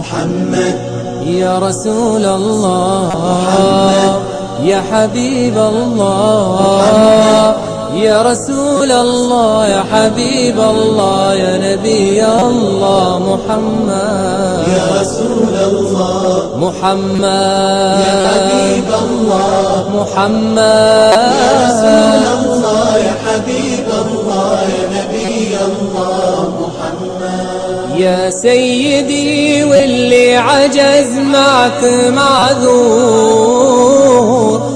محمد يا رسول الله، محمد يا حبيب الله، يا رسول الله، يا حبيب الله، يا نبي الله محمد، يا رسول الله، محمد يا حبيب الله، محمد يا رسول الله، يا حبيب الله، يا نبي الله محمد. يا سيدي واللي عجز معك معذور،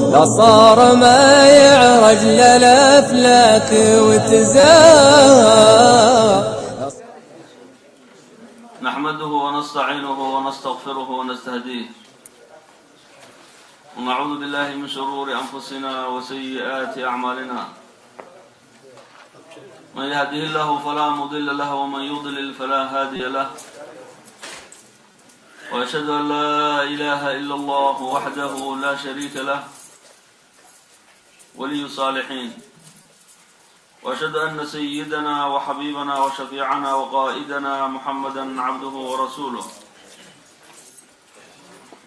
لا صار ما يعرج للأفلاك وتزار. نحمده ونستعينه ونستغفره ونستهديه، ونعوذ بالله من شرور أنفسنا وسيئات أعمالنا. من يهده الله فلا مضل له، ومن يضلل فلا هادي له. وأشهد أن لا إله إلا الله وحده لا شريك له، ولي الصالحين. وأشهد أن سيدنا وحبيبنا وشفيعنا وقائدنا محمدا عبده ورسوله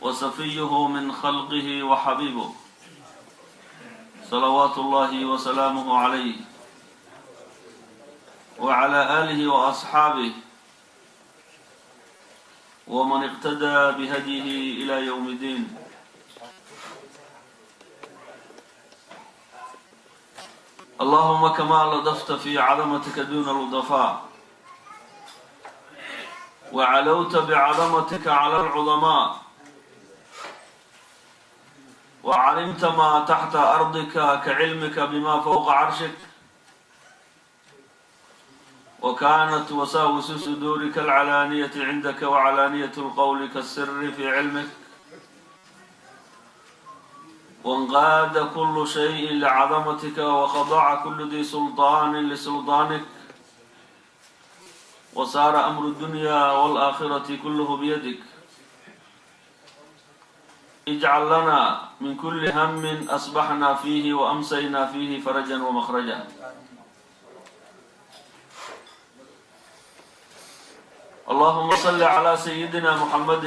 وصفيه من خلقه وحبيبه، صلوات الله وسلامه عليه وعلى آله وأصحابه ومن اقتدى بهديه إلى يوم الدين. اللهم كما لطفت في عظمتك دون اللطفاء، وعلوت بعظمتك على العظماء، وعلمت ما تحت أرضك كعلمك بما فوق عرشك، وكانت وساوس صدورك العلانية عندك وعلانية القول كالسر في علمك، وانقاد كل شيء لعظمتك، وخضع كل ذي سلطان لسلطانك، وصار أمر الدنيا والآخرة كله بيدك. اجعل لنا من كل هم أصبحنا فيه وأمسينا فيه فرجا ومخرجا. اللهم صل على سيدنا محمد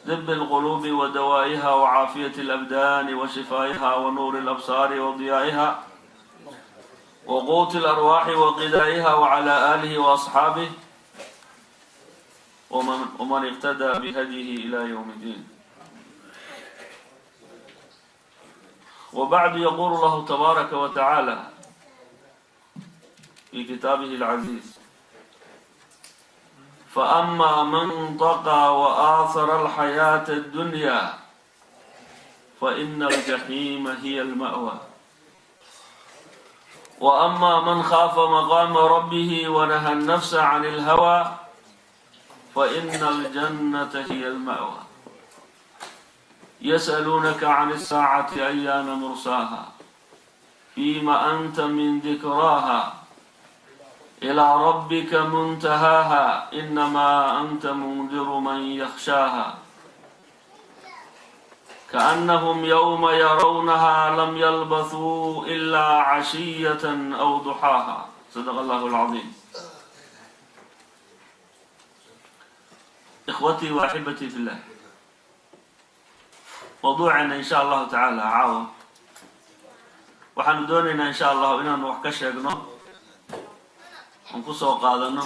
طب القلوب ودوائها وعافية الأبدان وشفائها ونور الأبصار وضيائها وقوت الأرواح وغذائها، وعلى آله وأصحابه ومن اقتدى بهديه إلى يوم الدين. وبعد، يقول الله تبارك وتعالى في كتابه العزيز: فأما من طغى وآثر الحياة الدنيا فإن الجحيم هي المأوى، وأما من خاف مقام ربه ونهى النفس عن الهوى فإن الجنة هي المأوى. يسألونك عن الساعة أيان مرساها، فيما أنت من ذكراها، إلى ربك منتهاها، إنما أنت منذر من يخشاها، كأنهم يوم يرونها لم يلبثوا إلا عشية أو ضحاها. صدق الله العظيم. إخوتي وأحبتي في الله، mawduuceena insha Allahu tacaala caawa waxaanu doonaynaa insha Allahu inaanu wax ka sheegno oon ku soo qaadano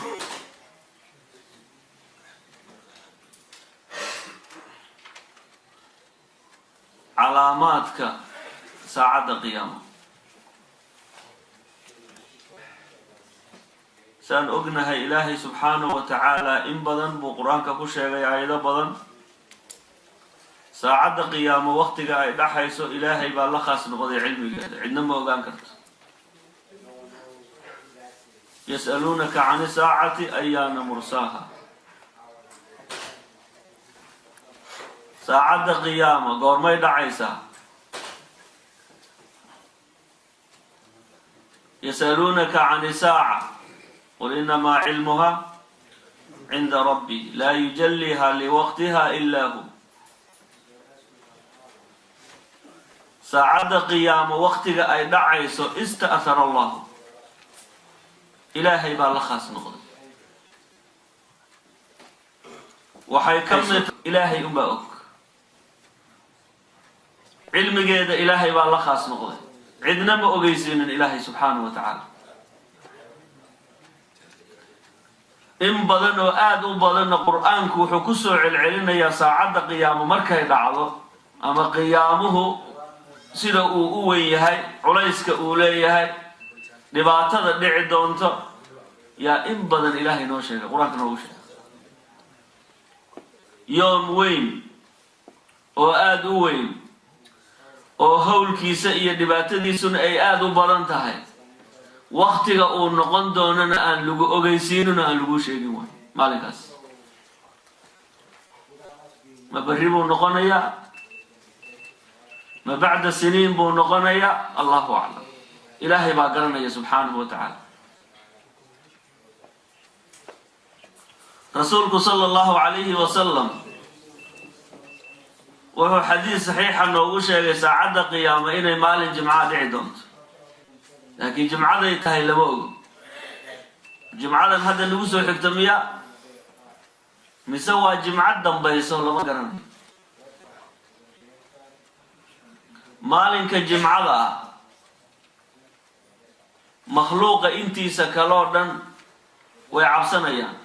calaamaadka saacadda qiyaamo. Saan ognahay, Ilaahay subxaanahu wa tacaala in badan buu Qur-aanka ku sheegay, aayado badan, saacadda qiyaamo waktiga ay dhaxayso Ilaahay baa la khaas noqday cilmigeeda, cidna ma ogaan karto. Yas'aluunaka can isaacati ayaana mursaaha. Saacadda qiyaamo goormay dhacaysaa? Yasaluunaka can isaaca qul inamaa cilmuha cinda rabbi laa yujaliha liwaqtiha ilaa hu. Saacadda qiyaamo waktiga ay dhacayso ista'hara Allahu, Ilaahay baa la khaas noqday. Waxay ka mid, Ilaahay unbaa og cilmigeeda, Ilaahay baa la khaas noqday, cidna ma ogeysiinin Ilaahay subxaanahu wa tacaala. In badan oo aada u badanna Qur-aanku wuxuu ku soo celcelinayaa saacadda qiyaamo markay dhacdo ama qiyaamuhu sida uu u weyn yahay, culayska uu leeyahay, dhibaatada dhici doonto, yaa in badan Ilaahay noo sheegay, Qur-aanka noogu sheegay. Yoom weyn oo aada u weyn oo howlkiisa iyo dhibaatadiisuna ay aada u badan tahay, waktiga uu noqon doonana aan lagu ogeysiinino, aan lagu sheegin waay. Maalinkaas ma berri buu noqonayaa, ma bacda siniin buu noqonayaa? Allahu aclam, Ilaahay baa garanaya subxaanahu wa tacaala. Rasuulku sala allahu calayhi wasalam wuxuu xadiis saxiixa noogu sheegay saacadda qiyaamo inay maalin jimcaha dhici doonto, laakiin jimcaday tahay lama ogo. Jimcadan hadda nagu soo xigto miya mise waa jimcad dambayso? Lama garanayo. Maalinka jimcada ah makhluuqa intiisa kaloo dhan way cabsanayaan,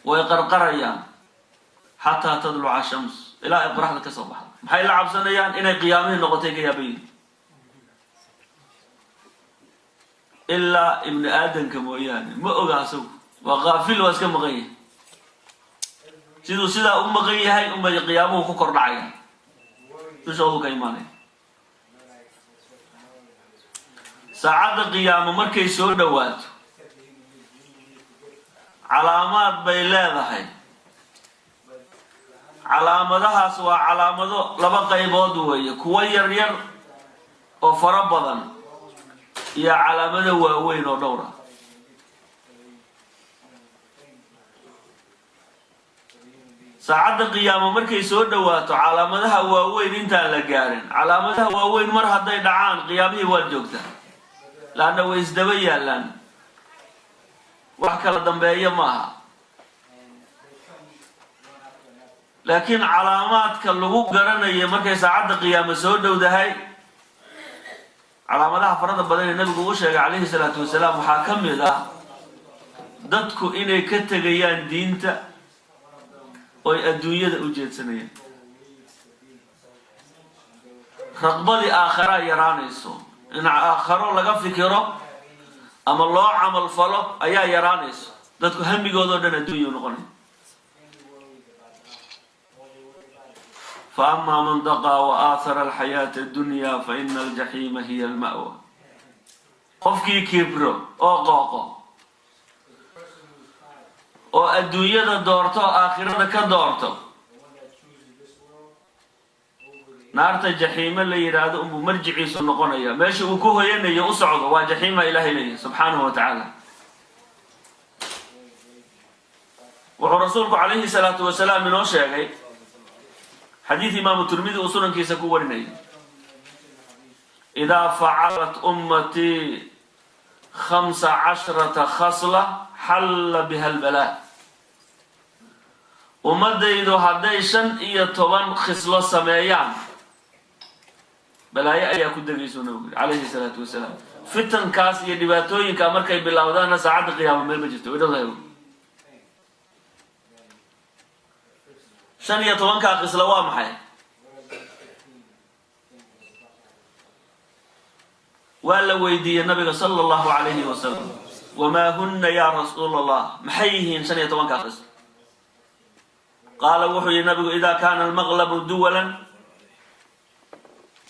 way qarqarayaan, xataa tadluca shams, ilaa ay qoraxda ka soo baxdo. Maxay la cabsanayaan? Inay qiyaamihii noqotay ka yaaban yihin, ilaa ibni aadamka mooyaane. Ma oga, asagu waa kaafil, waa iska maqan yahay. Siduu sidaa u maqan yahay unbay qiyaamuhu ku kor dhacaya, dushoodu ka imaanaya. Saacadda qiyaamo markay soo dhowaato calaamaad bay leedahay. Calaamadahaas waa calaamado laba qaybood weeye: kuwo yar yar oo fara badan iyo calaamado waaweyn oo dhowr ah. Saacadda qiyaamo markay soo dhowaato, calaamadaha waaweyn intaan la gaarin, calaamadaha waaweyn mar hadday dhacaan qiyaamihii waad joogtaa, laanna way isdaba yaallaan, wax kala dambeeya ma aha. Laakiin calaamaadka lagu garanayo markay saacadda qiyaamo soo dhowdahay, calaamadaha farada badan ee Nabigu u sheegay calayhi salaatu wasalaam, waxaa ka mid ah dadku inay ka tegayaan diinta oy adduunyada u jeedsanayaan, raqbadii aakharaa yaraanayso, in aakharo laga fikiro ama loo camal falo ayaa yaraanayso. Dadku hamigoodao dhan adduunya u noqonaya. Fa amaa man daqaa wa aathara alxayaata addunya fa ina aljaxiima hiya alma'wa. Qofkii kibro oo qooqo oo adduunyada doorto oo aakhirada ka doorto, naarta jaxiime la yidhaahdo unbuu marjiciisu noqonaya, meesha uu ku hoyanayo u socdo waa jaxiima. Ilaahay leeyahay subxaanahu wa tacaala. Wuxuu Rasuulku calayhi salaatu wasalaam inoo sheegay xadiid Imaamu Tirmidi uu sunankiisa ku warinayo: idaa facalat ummatii 15 khasla xalla biha albalaa. Ummadaydu hadday 15 khislo sameeyaan, balaayo ayaa ku degaysuu Nabigu yiri calayhi salaatu wasalaam. Fitankaas iyo dhibaatooyinka markay bilowdaanna saacadda qiyaama meel ma jirto, way dhowdahay. 15-kaa qislo waa maxay? Waa la weydiiyey Nabiga sala allahu calayhi wasalam: wamaa hunna yaa rasuul Allah? Maxay yihiin 15-kaa qislo? Qaala, wuxuu yihi Nabigu: idaa kaana almaqlabu duwalan,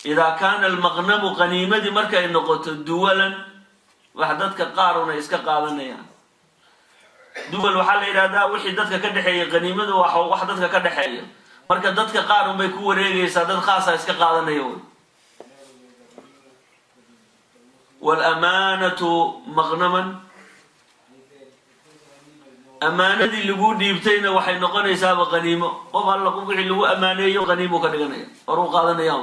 idaa kaana almaqnamu, qaniimadii markay noqoto duwalan, wax dadka qaaruna iska qaadanayaan. Duwal waxaa la yidhahdaa wixii dadka ka dhexeeyay. Qaniimadu waa wax dadka ka dhexeeya, marka dadka qaar unbay ku wareegaysaa, dad khaasaa iska qaadanaya wy. Waalamaanatu maqnaman, ammaanadii lagu dhiibtayna waxay noqonaysaaba qaniimo. Qof alla qof wixii lagu ammaaneeyo qaniimuu ka dhiganaya, horuu qaadanaya,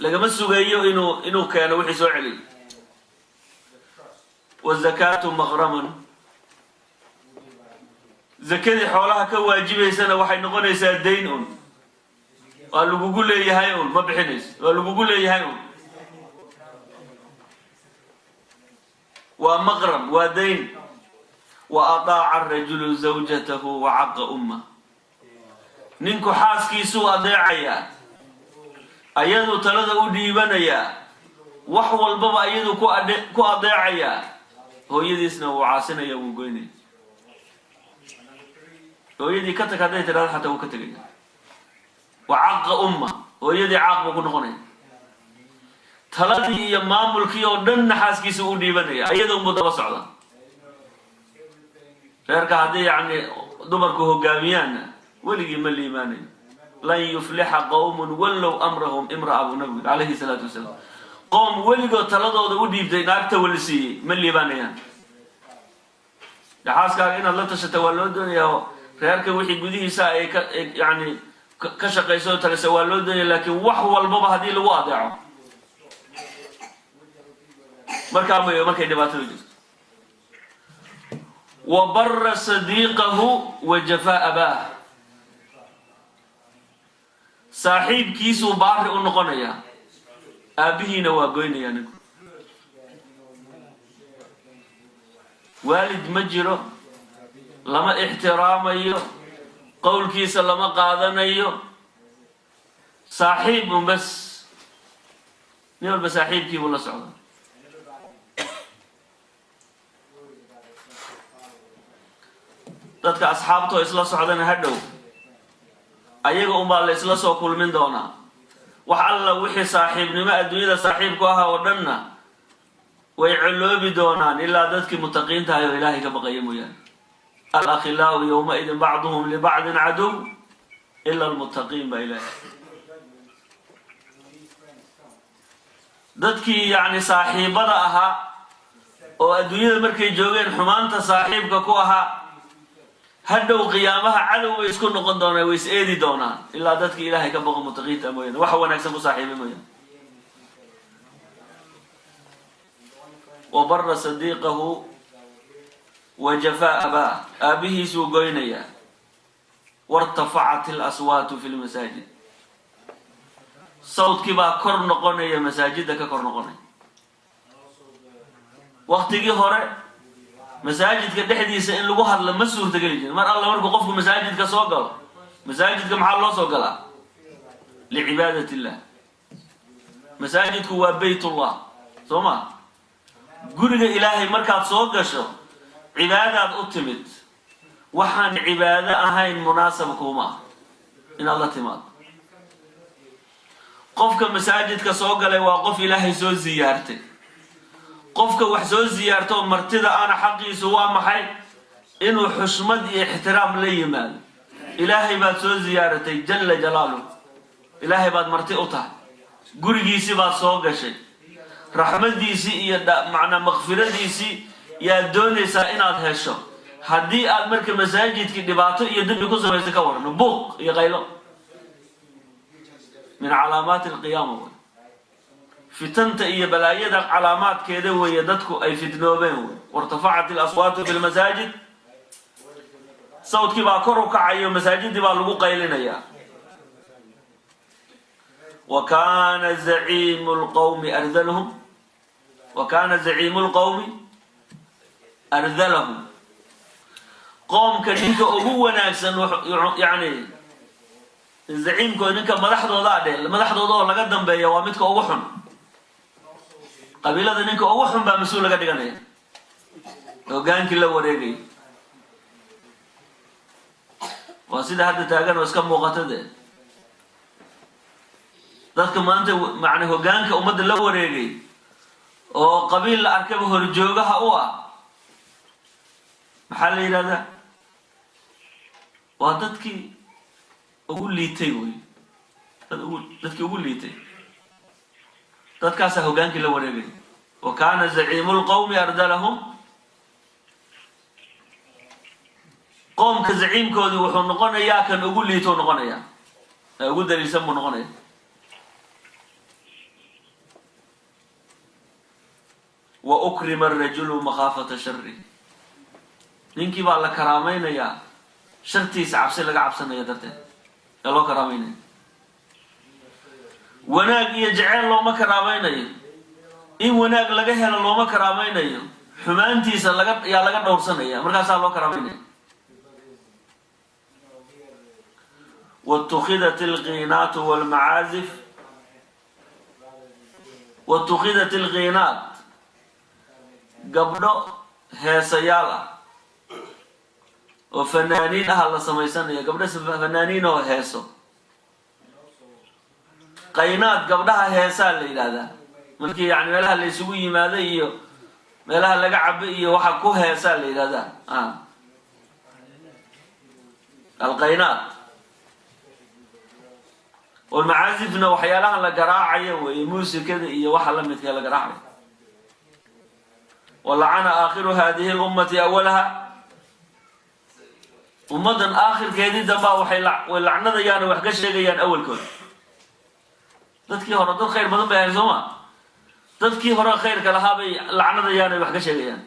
lagama sugayo inuu keeno wixii soo celiyay. Wazakaatu maqraman, Zakadii xoolaha ka waajibaysana waxay noqonaysaa dayn un, waa lagugu leeyahay un, ma bixinayso, waa lagugu leeyahay un, waa maqram, waa dayn. Wa ataaca arajulu zawjatahu wa caqa ummah. Ninku xaaskiisuu adeecayaa, ayaduu talada u dhiibanayaa, wax walbaba ayadu ku adeecayaa, hooyadiisna wuu caasinaya, wuu goynaya. Hooyadii ka tag hadday tidhahdo xataa wuu ka tegaya. Wa caqa umma, hooyadii caaq buu ku noqonaya. Taladii iyo maamulkii oo dhanna xaaskiisa u dhiibanaya, ayada unbuu daba socda. Reerka haddii yacni dumarku hogaamiyaanna weligii ma liimaanayo. Lan yuflixa qowmun wallow amrahum imra'a, buu nabigu yidhi calayhi salaatu wasalaam. Qoom weligood taladooda u dhiibtay naagta wali siiyey ma liibaanayaan. De xaaskaaga inaad la tashata waa loo doonayaa, oo reerka wixii gudihiisa ay ka yani ka shaqayso oo talisa waa loo doonaya, laakiin wax walbaba haddii lagu adeeco markaa may markay dhibaatadu jirto. Wa bara sadiiqahu wa jafaa abaah. Saaxiibkiisuu baari u noqonayaa, aabbihiina waa goynayaa. Ninku waalid ma jiro, lama ixtiraamayo, qowlkiisa lama qaadanayo, saaxiib un bas, nin walba saaxiibkii buu la socda. Dadka asxaabtoo isla socdana hadhow ayaga unbaa la isla soo kulmin doonaa. Wax alla wixii saaxiibnimo adduunyada saaxiibku ahaa oo dhanna way coloobi doonaan, ilaa dadkii mutaqiintahay oo Ilaahay ka baqaya mooyaane. Alakhilaau yowmaidin bacduhum libacdin caduw ila almuttaqiin baa Ilaahay. Dadkii yacni saaxiibada ahaa oo adduunyada markay joogeen xumaanta saaxiibka ku ahaa, hadhow qiyaamaha cadow way isku noqon doonaan, way is eedi doonaan, ilaa dadkii Ilaahay ka baqo mutaqiinta mooyaane, waxa wanaagsan ku saaxiibay mooyaane. Wa bara sadiiqahu wa jafaa abaah, aabbihiisuu goynayaa. Wartafacat alaswaatu fi lmasaajid, sawdkii baa kor noqonaya, masaajidda ka kor noqonaya. Waktigii hore masaajidka dhexdiisa in lagu hadlo ma suurtageli jirin. Mar alla markuu qofku masaajidka soo galo, masaajidka maxaa loo soo galaa? Licibaadat illah. Masaajidku waa baytullah, soo ma? Guriga Ilaahay markaad soo gasho cibaadaad u timid, waxaan cibaado ahayn munaasab kuuma ah inaad la timaado. Qofka masaajidka soo galay waa qof Ilaahay soo siyaartay. Qofka wax soo siyaarto martida ana xaqiisu waa maxay? Inuu xushmad iyo ixtiraam la yimaado. Ilaahay baad soo siyaaratay jalla jalaaluh, Ilaahay baad marti u tahay, gurigiisii baad soo gashay, raxmadiisii iyo macnaa makfiradiisii yaad doonaysaa inaad hesho. Haddii aad marka masaajidkii dhibaato iyo dembi ku samayso, ka warano buuq iyo qaylo, min calaamaati alqiyaama wey, fitanta iyo balaayada calaamaadkeeda weeye, dadku ay fitnoobeen wey. Wartafacat ilaswaatu fi lmasaajid, sawdkii baa kor u kacayo, masaajidii baa lagu qaylinayaa. Wa kaana zaciimu lqawmi ardalhum, wa kaana zaciimu lqawmi ardalahum. Qoomka ninka ugu wanaagsan, yani zaciimkooda, ninka madaxdooda adhe, madaxdooda oo laga dambeeya waa midka ugu xun. Qabiilada ninka ugu xun baa mas-uul laga dhiganaya, hogaankii la wareegaya. Waa sida hadda taagan oo iska muuqata dee. Dadka maanta macna hoggaanka ummadda la wareegay oo qabiil la arkaba horjoogaha u ah, maxaa la yidhahdaa? Waa dadkii ugu liitay wey, dad ugu dadkii ugu liitay, dadkaasaa hoggaankii la wareegay. Wa kaana zaciimu lqawmi ardalahum. Qoomka zaciimkoodii wuxuu noqonayaa kan ugu liitou noqonayaa, ee ugu daliilsan buu noqonaya. Wa ukrima arajulu makhaafata shari, ninkii baa la karaamaynayaa. Shartiisa cabsi laga cabsanayo darteed ee loo karaamaynayo. Wanaag iyo jeceyl looma karaamaynayo, in wanaag laga helo looma karaamaynayo, xumaantiisa laga yaa laga dhowrsanaya, markaasaa loo karaamaynaya. Watukhidat alqiinaatu walmacaazif, watukhidat alqiinaat, gabdho heesayaal ah oo fanaaniin ah la samaysanaya, gabdho fanaaniin oo heeso. Qaynaad gabdhaha heesaa la yidhaahdaa, markii yani meelaha la isugu yimaado iyo meelaha laga cabo iyo waxa ku heesaa la yidhahdaa alqaynaat. Walmacaazifna waxyaalaha la garaacayo weeye, muusikada iyo waxa la midka la garaacayo. Walacana aakhiru hadihi lummati awalaha, ummaddan aakhirkeedii dambaa waxay way lacnadayaan oo wax ka sheegayaan awalkooda. Dadkii hore dad khayr badan bay ahayn, soo ma? Dadkii hore khayrka lahaa bay lacnadayaan oy wax ka sheegayaan.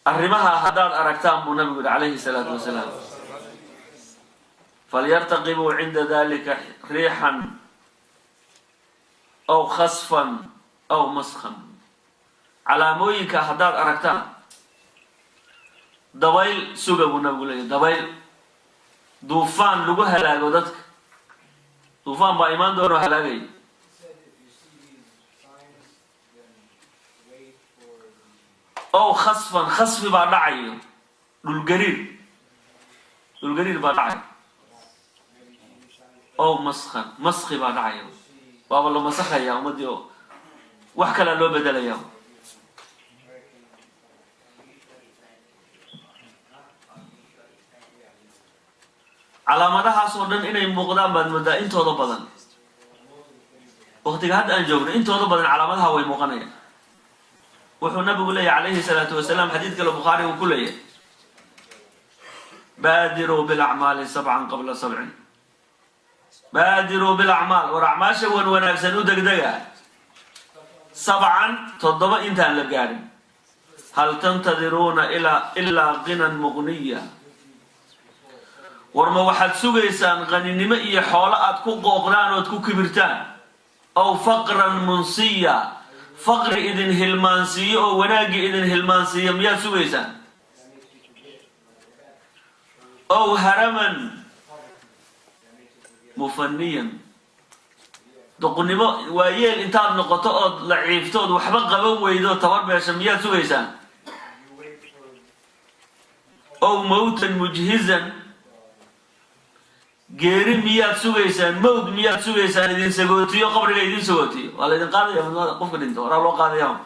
Arrimaha haddaad aragtaan, buu nabigu yihi calayhi salaatu wasalaam, falyartaqibuu cinda dalika riixan aw khasfan aw maskhan. Calaamooyinka haddaad aragtaan, dabayl suga, buu nabigu leeyahy, dabayl duufaan lagu halaago dadka, duufaan baa imaan doonoo halaagaya, ow khasfan, khasfi baa dhacayo, dhulgariir, dhulgariir baa dhacayo, ow maskhan, maski baa dhacayo, waaba la masakhaya ummaddii oo wax kalaa loo bedelaya. Calaamadahaas oo dhan inay muuqdaan baad moodaa intooda badan. Waktiga hadda aan joogno intooda badan calaamadaha way muuqanayaan. Wuxuu nabigu leeyahy calayhi salaatu wasalaam, xadiid kale Bukhaari uu ku leeyahay: baadiruu bilacmaali sabcan qabla sabcin. Baadiruu bilacmaal, war acmaasha wan wanaagsan u degdega, sabcan, 7 intaan la gaadhin. Hal tantadiruuna ilaa qinan muqniya? War ma waxaad sugaysaan qaninimo iyo xoolo aad ku qooqdaan ood ku kibirtaan? Aw faqran munsiya, faqri idin hilmaansiiyo oo wanaaggii idin hilmaansiiyo miyaad sugaysaan? Ow haraman mufaniyan, duqnimo waayeel intaad noqoto ood laciifto ood waxba qaban weydo, tabar beesha, miyaad sugaysaan? Ow mawtan mujhizan, geeri miyaad sugaysaan, mawd miyaad sugaysaan idin sagootiyo, qabriga idin sagootiyo? Waa la idin qaadaya, qofka dhinto horaa loo qaadaya.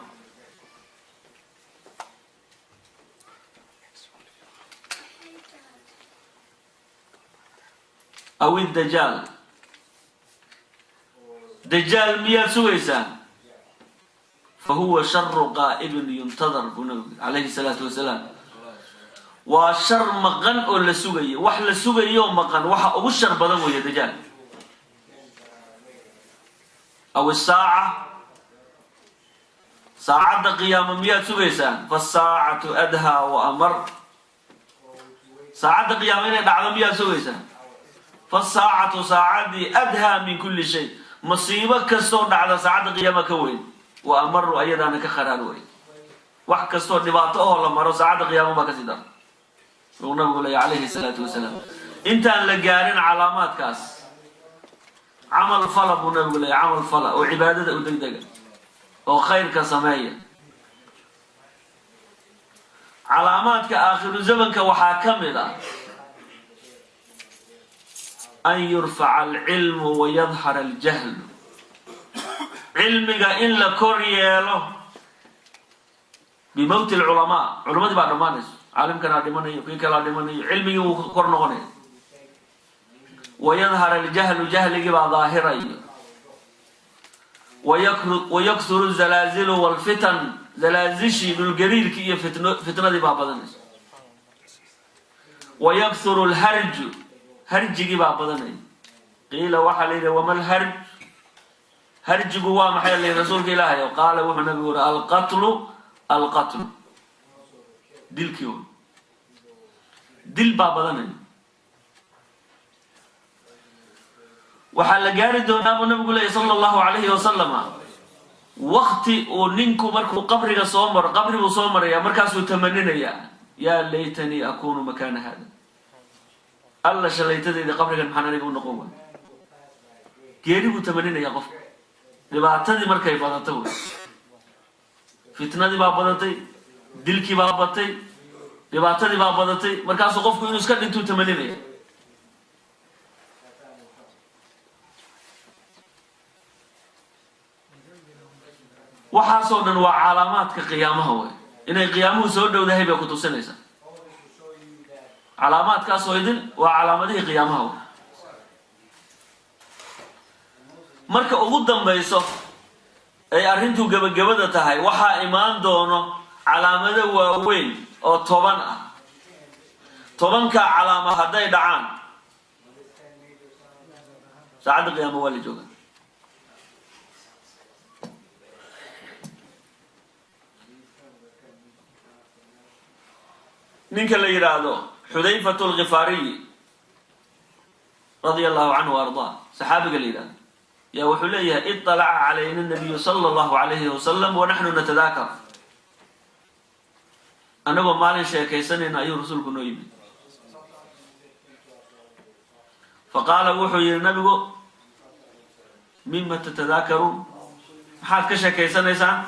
Aw idajaal, dajaal miyaad sugaysaan? Fa huwa sharu qaa'ibin yuntadar, buu nabigu yiri calayhi salaatu wasalaam. Waa shar maqan oo la sugayo, wax la sugayo maqan waxa ugu shar badan weeye dajaal. Aw isaaca, saacadda qiyaamo miyaad sugaysaan? Fasaacatu adhaa wa amar, saacadda qiyaamo inay dhacdo miyaad sugaysaan? Fasaacatu, saacaddii, adhaa min kulli shay, masiibo kastoo dhacda saacadda qiyaama ka weyn, wa amaru, ayadaana ka kharaar wey. Wax kastoo dhibaato oo la maro, saacadda qiyaamo baa kasii dara, uu nabigu leeya calayhi salaatu wasalaam. Intaan la gaarin calaamaadkaas, camal fala, buu nabigu leeya, camal fala oo cibaadada u degdega oo khayrka sameeya. Calaamaadka aakhiru zamanka waxaa ka mid ah an yurfaca alcilmu wayadhara aljahlu, cilmiga in la kor yeelo, bimowti alculamaa, culimadii baa dhammaanayso, caalimkanaa dhimanayo, kii kalaa dhimanayo, cilmigii wuu kor noqonaya. Wayadhar aljahlu, jahligii baa daahirayo. Wayakhuru zalaazilu walfitan, zalaazishii, dhulgariirkii iyo fitnadii baa badanaysa. Wayakhuru lharju, harjigii baa badanaya. Qiila, waxaa la yidhi: wama lharj? Harjigu waa maxay li rasuulka Ilaahay? Qaala, wuxuu nabigu yuri: "Alqatlu, alqatlu." Dilkii wey, dil baa badanaya. Waxaa la gaari doonaa buu nabigu leeyay sala allahu alayhi wasalama wakti uu ninku markuu qabriga soo maro, qabriguu soo maraya, markaasuu tamaninayaa: "Yaa laytanii akunu makaana hada." Alla, shalaytadeyda, qabrigan maxaan aniga u noqon waay? Geeri buu tamaninayaa qofka dhibaatadii markay badato wey. Fitnadii baa badatay, dilkii baa batay, dhibaatadii baa badatay, markaasuu qofku inuu iska dhintuu tamaninaya. Waxaasoo dhan waa calaamaadka qiyaamaha wey. Inay qiyaamuhu soo dhowdahay bay ku tusinaysaa. Calaamaadkaasoo idin waa calaamadihii qiyaamaha wey. Marka ugu dambayso ay arrintu gebagabada tahay, waxaa imaan doono calaamado waaweyn oo 10 ah. 10-kaa calaama hadday dhacaan, saacadda qiyaama waa la joogaa. Ninka la yidhaahdo Xudayfatu alkhifaariyi radia allahu canhu wa ardaa, saxaabiga la yidhahdo, yaa wuxuu leeyahay: iطalaca calayna nabiyu sala allahu alayhi wasalam wanaxnu natadaakar. Annagoo maalin sheekaysanayna ayuu rasuulku noo yimid. Faqaala, wuxuu yihi nabigu: "Mima tatadaakaruun? Maxaad ka sheekaysanaysaan?"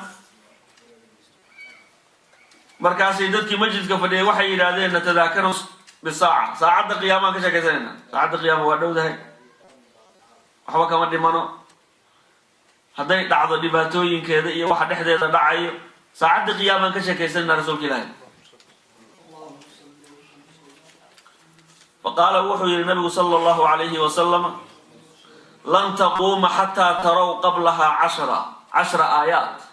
Markaasay dadkii masjidka fadhiyay waxay yidhaahdeen: "Natadaakaru bisaaca." Saacadda qiyaamaan ka sheekaysanayna. Saacadda qiyaama waa dhowdahay, waxba kama dhimano. Hadday dhacdo, dhibaatooyinkeeda iyo waxa dhexdeeda dhacayo, saacadda qiyaamaan ka sheekaysanayna, rasuulka Ilaahay. Faqaala, wuxuu yihi nabigu sala allahu alayhi wasalama: "Lan taquuma xataa tarow qablahaa cashra aayaat."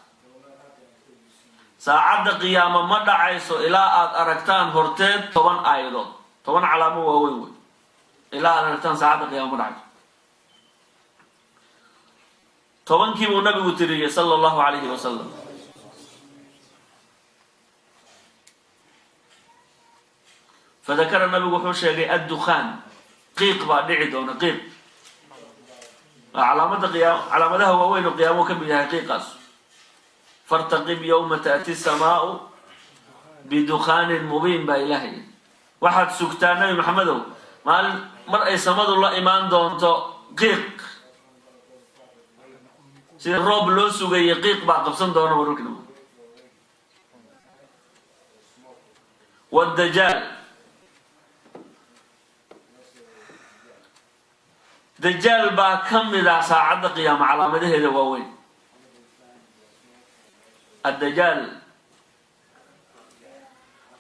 Saacadda qiyaamo ma dhacayso ilaa aada aragtaan horteed 10 aayadood, 10 calaamo waaweyn wey. Ilaa aad aragtaan, saacadda qiyaamo ma dhacayso. 10-kii buu nabigu tiriyey sala allahu alayhi wasalam. Fadakara, nabigu wuxuu sheegay addukhaan, qiiq baa dhici doona. Qiiq waa calaamada qiyaam, calaamadaha waaweyn oo qiyaamo ka mid yahay qiiqaas. "Fartaqib yowma taأti samaau bidukhaanin mubiin" baa Ilaahay. Waxaad sugtaa, Nabi Maxamedow, maalin mar ay samadu la imaan doonto qiiq, sida roob loo sugayay qiiq baa qabsan doona wararka. Wadajaal, dajaal baa ka mid ah saacadda qiyaama calaamadaheeda waaweyn. Addajaal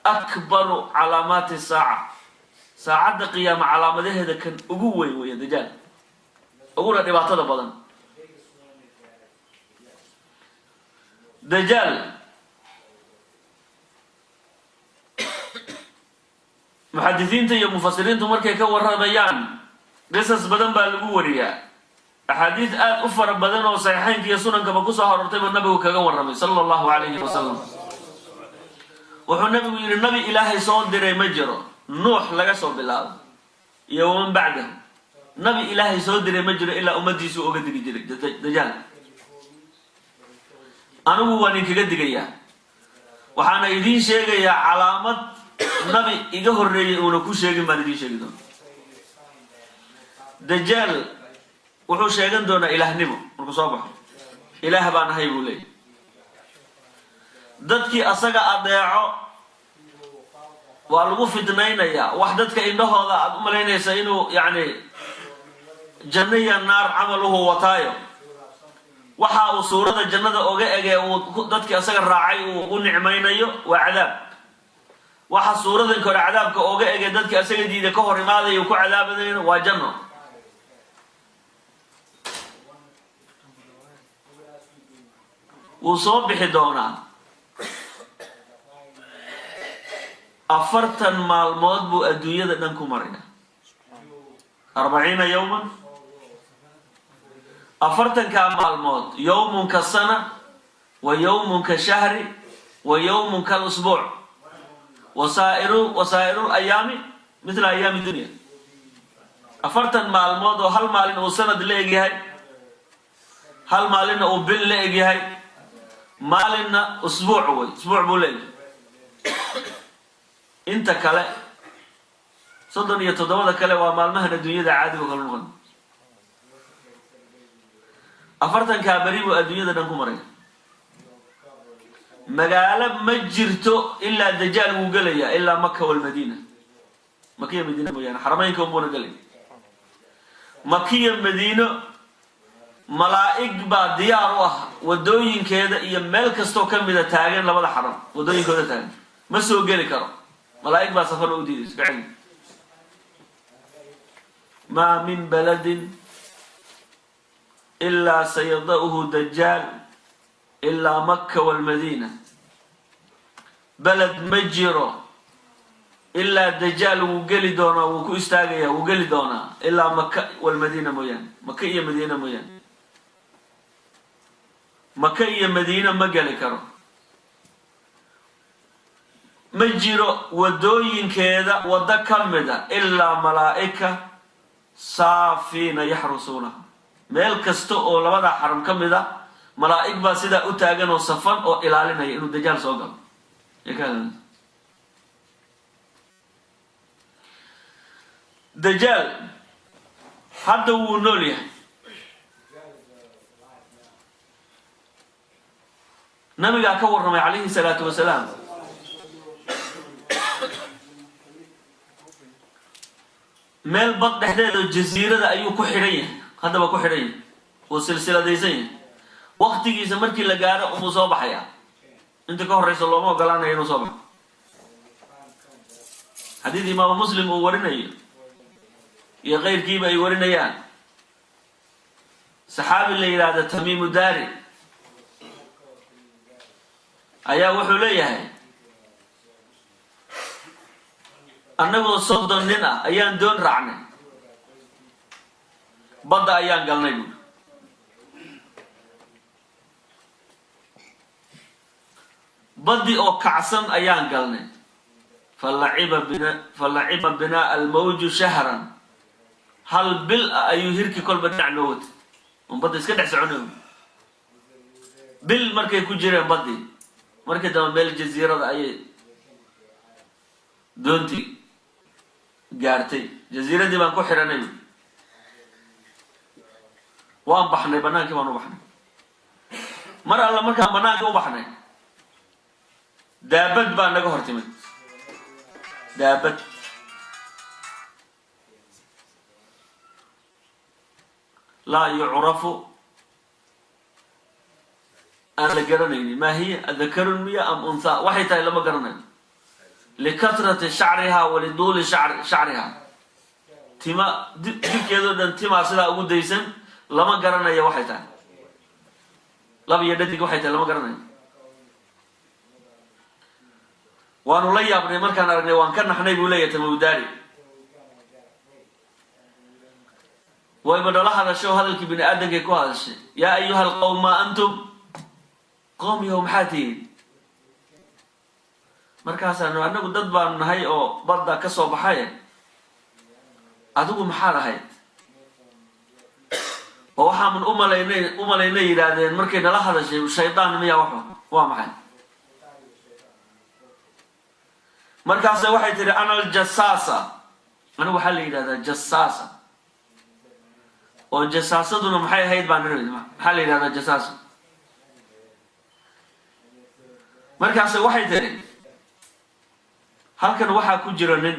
akbaru calaamaati saaca. Saacadda qiyaama calaamadaheeda kan ugu weyn weya dajaal, uguna dhibaatada badan dajaal. Muxadisiinta iyo mufasiriintu markay ka warramayaan, qisas badan baa lagu wariyaa. Axaadiis aada u fara badan oo saxiixeynka iyo sunankaba kusoo horortay buu nabigu kaga warramay sala allahu alayhi wasalam. Wuxuu nabigu yidhi: "Nabi Ilaahay soo diray ma jiro, Nuux laga soo bilaabo iyo waman bacdahu, nabi Ilaahay soo diray ma jiro ilaa ummadiisuu oga digi jiray dajaal. Anigu waan idinkaga digayaa, waxaana idiin sheegayaa calaamad nabi iga horreeyay uuna ku sheegin baan idiin sheegi doona. Dajaal wuxuu sheegan doonaa ilaahnimo markuu soo baxo. Ilaah baan ahay buu leeyahy. Dadkii asaga adeeco waa lagu fitnaynayaa. Wax dadka indhahooda aada u malaynaysa inuu yacni janno iyo naar camal uhu wataayo, waxa uu suurada jannada oga ege uu dadkii asaga raacay uu u nicmaynayo waa cadaab. Waxa suuradan kore cadaabka oga ege dadkii asaga diida ka hor imaadaya uu ku cadaabadayno waa janno. Wuu soo bixi doonaa, 40 maalmood buu adduunyada dhan ku maraya, 40 yawman. Afartankaa maalmood yowmun ka sana wa yowmun ka shahri wa yowmun kalusbuuc, wasaa'iru wasaa'iru layaami mithla ayaami dunya. 40 maalmood oo hal maalin uu sanad la egyahay, hal maalinna uu bil la egyahay, maalinna usbuuc wey, usbuuc buu la egyahay. Inta kale, 37da kale, waa maalmahan adduunyada caadiga kala noqon. 40kaa beri buu adduunyada dhan ku maray. Magaalo ma jirto ilaa Dajaal wuu gelayaa, ilaa Maka walmadiina. Makiya Madiina mooyaane, xarameynka unbuuna gelay. Makiya Madiino malaa'ig baa diyaar u ah, wadooyinkeeda iyo meel kastoo ka mida taagan, labada xaram wadooyinkooda taagan. Ma soo geli karo, malaa'ig baa safar u diidayso ka celi. Maa min baladin ilaa sayada'uhu Dajaal ilaa Maka walmadiina. Beled ma jiro ilaa Dajaal wuu geli doonaa, wuu ku istaagaya, wuu geli doonaa, ilaa Maka walmadiina mooyaane, Maka iyo Madiina mooyaane. Maka iyo Madiina ma geli karo. Ma jiro wadooyinkeeda waddo ka mida ilaa malaa'ika saafiina yaxrusuunaha. Meel kasta oo labadaa xaram ka mid a malaa'ig baa sidaa u taagan oo safan oo ilaalinaya inuu Dajaal soo galo. Dajaal hadda wuu nool yahay. Nabigaa ka warramay calayhi salaatu wasalaam. Meel bad dhexdeeda jasiirada ayuu ku xidhan yahay, haddaba ku xidhan yahay, wuu silsiladaysan yahay. Waktigiisa markii la gaaro umuu soo baxaya. Inta ka horeysa looma ogolaanaya inuu soo baxo. Xadiid Imaamu Muslim uu warinayo iyo keyrkiiba ay warinayaan, saxaabi la yidhaahda Tamiimu Daari ayaa wuxuu leeyahay: annagoo 30 nin ah ayaan doon raacnay, badda ayaan galnay buuri. Baddi oo kacsan ayaan galnay. Falaciba bina, falaciba binaa almawju shahran. Hal bil ah ayuu hirkii kolba dhinac noo watay un badda iska dhex soconay. Bil markay ku jireen baddii, markii dambe meel jasiirada ayay doontii gaartay. Jasiiradii baan ku xidhanay, waan baxnay, banaankii baan u baxnay. Mar alla markaan banaanka u baxnay, daabad baa naga hor timid, daabad laa yucrafu, aan la garanaynin maa hiya, adakarun miya am unthaa, waxay tahay lama garanayo, likatrati shacrihaa waliduuli shacrihaa, tima jirkeedoo dhan timaa sidaa ugu daysan, lama garanayo waxay tahay, lab iyo dhadig waxay tahay lama garanayo. Waanu la yaabnay markaan aragnay, waan ka naxnay, buu leeyahay Tamawdaari. Wayba nala hadasho, hadalkii bini aadamkay ku hadashay: yaa ayuha alqawm, maa antum, qoom yahow, maxaa tihiin? Markaasaanu annagu dad baanu nahay oo badda ka soo baxay, adigu maxaad ahayd? Oo waxaaman umalaynay umalaynay yidhaahdeen markay nala hadashay, shaydaan miya, waxu waa maxay? Markaase waxay tihi: ana aljasaasa, anigu waxaa la yidhahdaa jasaasa. Oo jasaasaduna maxay ahayd baan niri, maxaa la yidhahdaa jasaasa? Markaase waxay tihi: halkan waxaa ku jira nin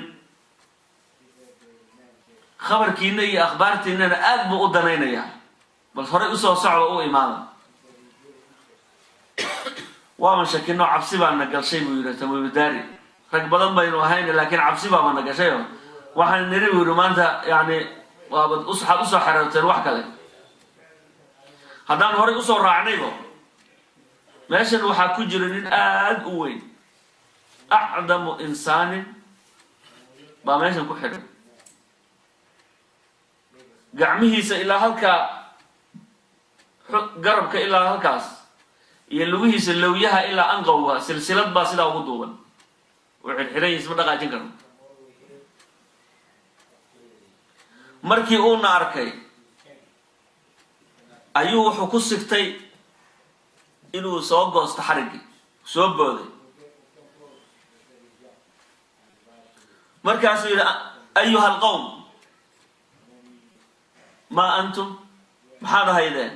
khabarkiina iyo akhbaartiinana aad buu u danaynayaa, bal horay usoo socda, u imaada. Waaban shakino, cabsi baana galshay, buu yidhi Tamimudaari. Rag badan baynu ahayn, laakiin cabsi baaba na gashayo. Waxaan niri, buu yidhi, maanta yani waabad waxaad usoo xereerteen wax kale. Haddaan horay usoo raacnaybo, meeshan waxaa ku jira nin aada u weyn, acdamu insaanin baa meeshan ku xidhan, gacmihiisa ilaa halkaa. Garabka ilaa halkaas iyo lugihiisa lowyaha ilaa anqowga silsilad baa sidaa ugu duuban, uu xidhxidhan yihiis, ma dhaqaajin karo. Markii uuna arkay ayuu wuxuu ku sigtay inuu soo goosto xariggii, soo booday. Markaasuu yidhi: "Ayuha alqowm, maa antum? Maxaad ahaydeen?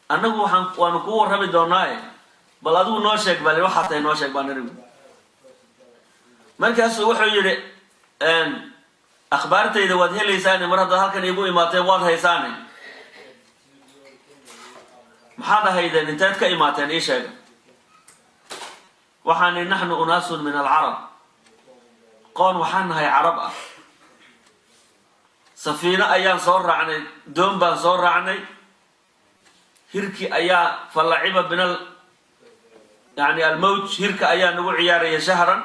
Annagu waxaan waanu kuu warrami doonaaye, bal adigu noo sheeg, bal waxaa tahay noo sheeg," baan nirigu. Markaasuu wuxuu yidhi: "Akhbaartayda waad helaysaane, mar haddaad halkan iigu imaateen waad haysaane. Maxaad ahaydeen? Inteed ka imaateen? Ii sheega." Waxaani: "Naxnu unaasun min alcarab, qoon waxaan nahay carab ah. Safiino ayaan soo raacnay, doon baan soo raacnay. Hirki ayaa falaciba binal, yani almawj, hirka ayaa nagu ciyaaraya shahran.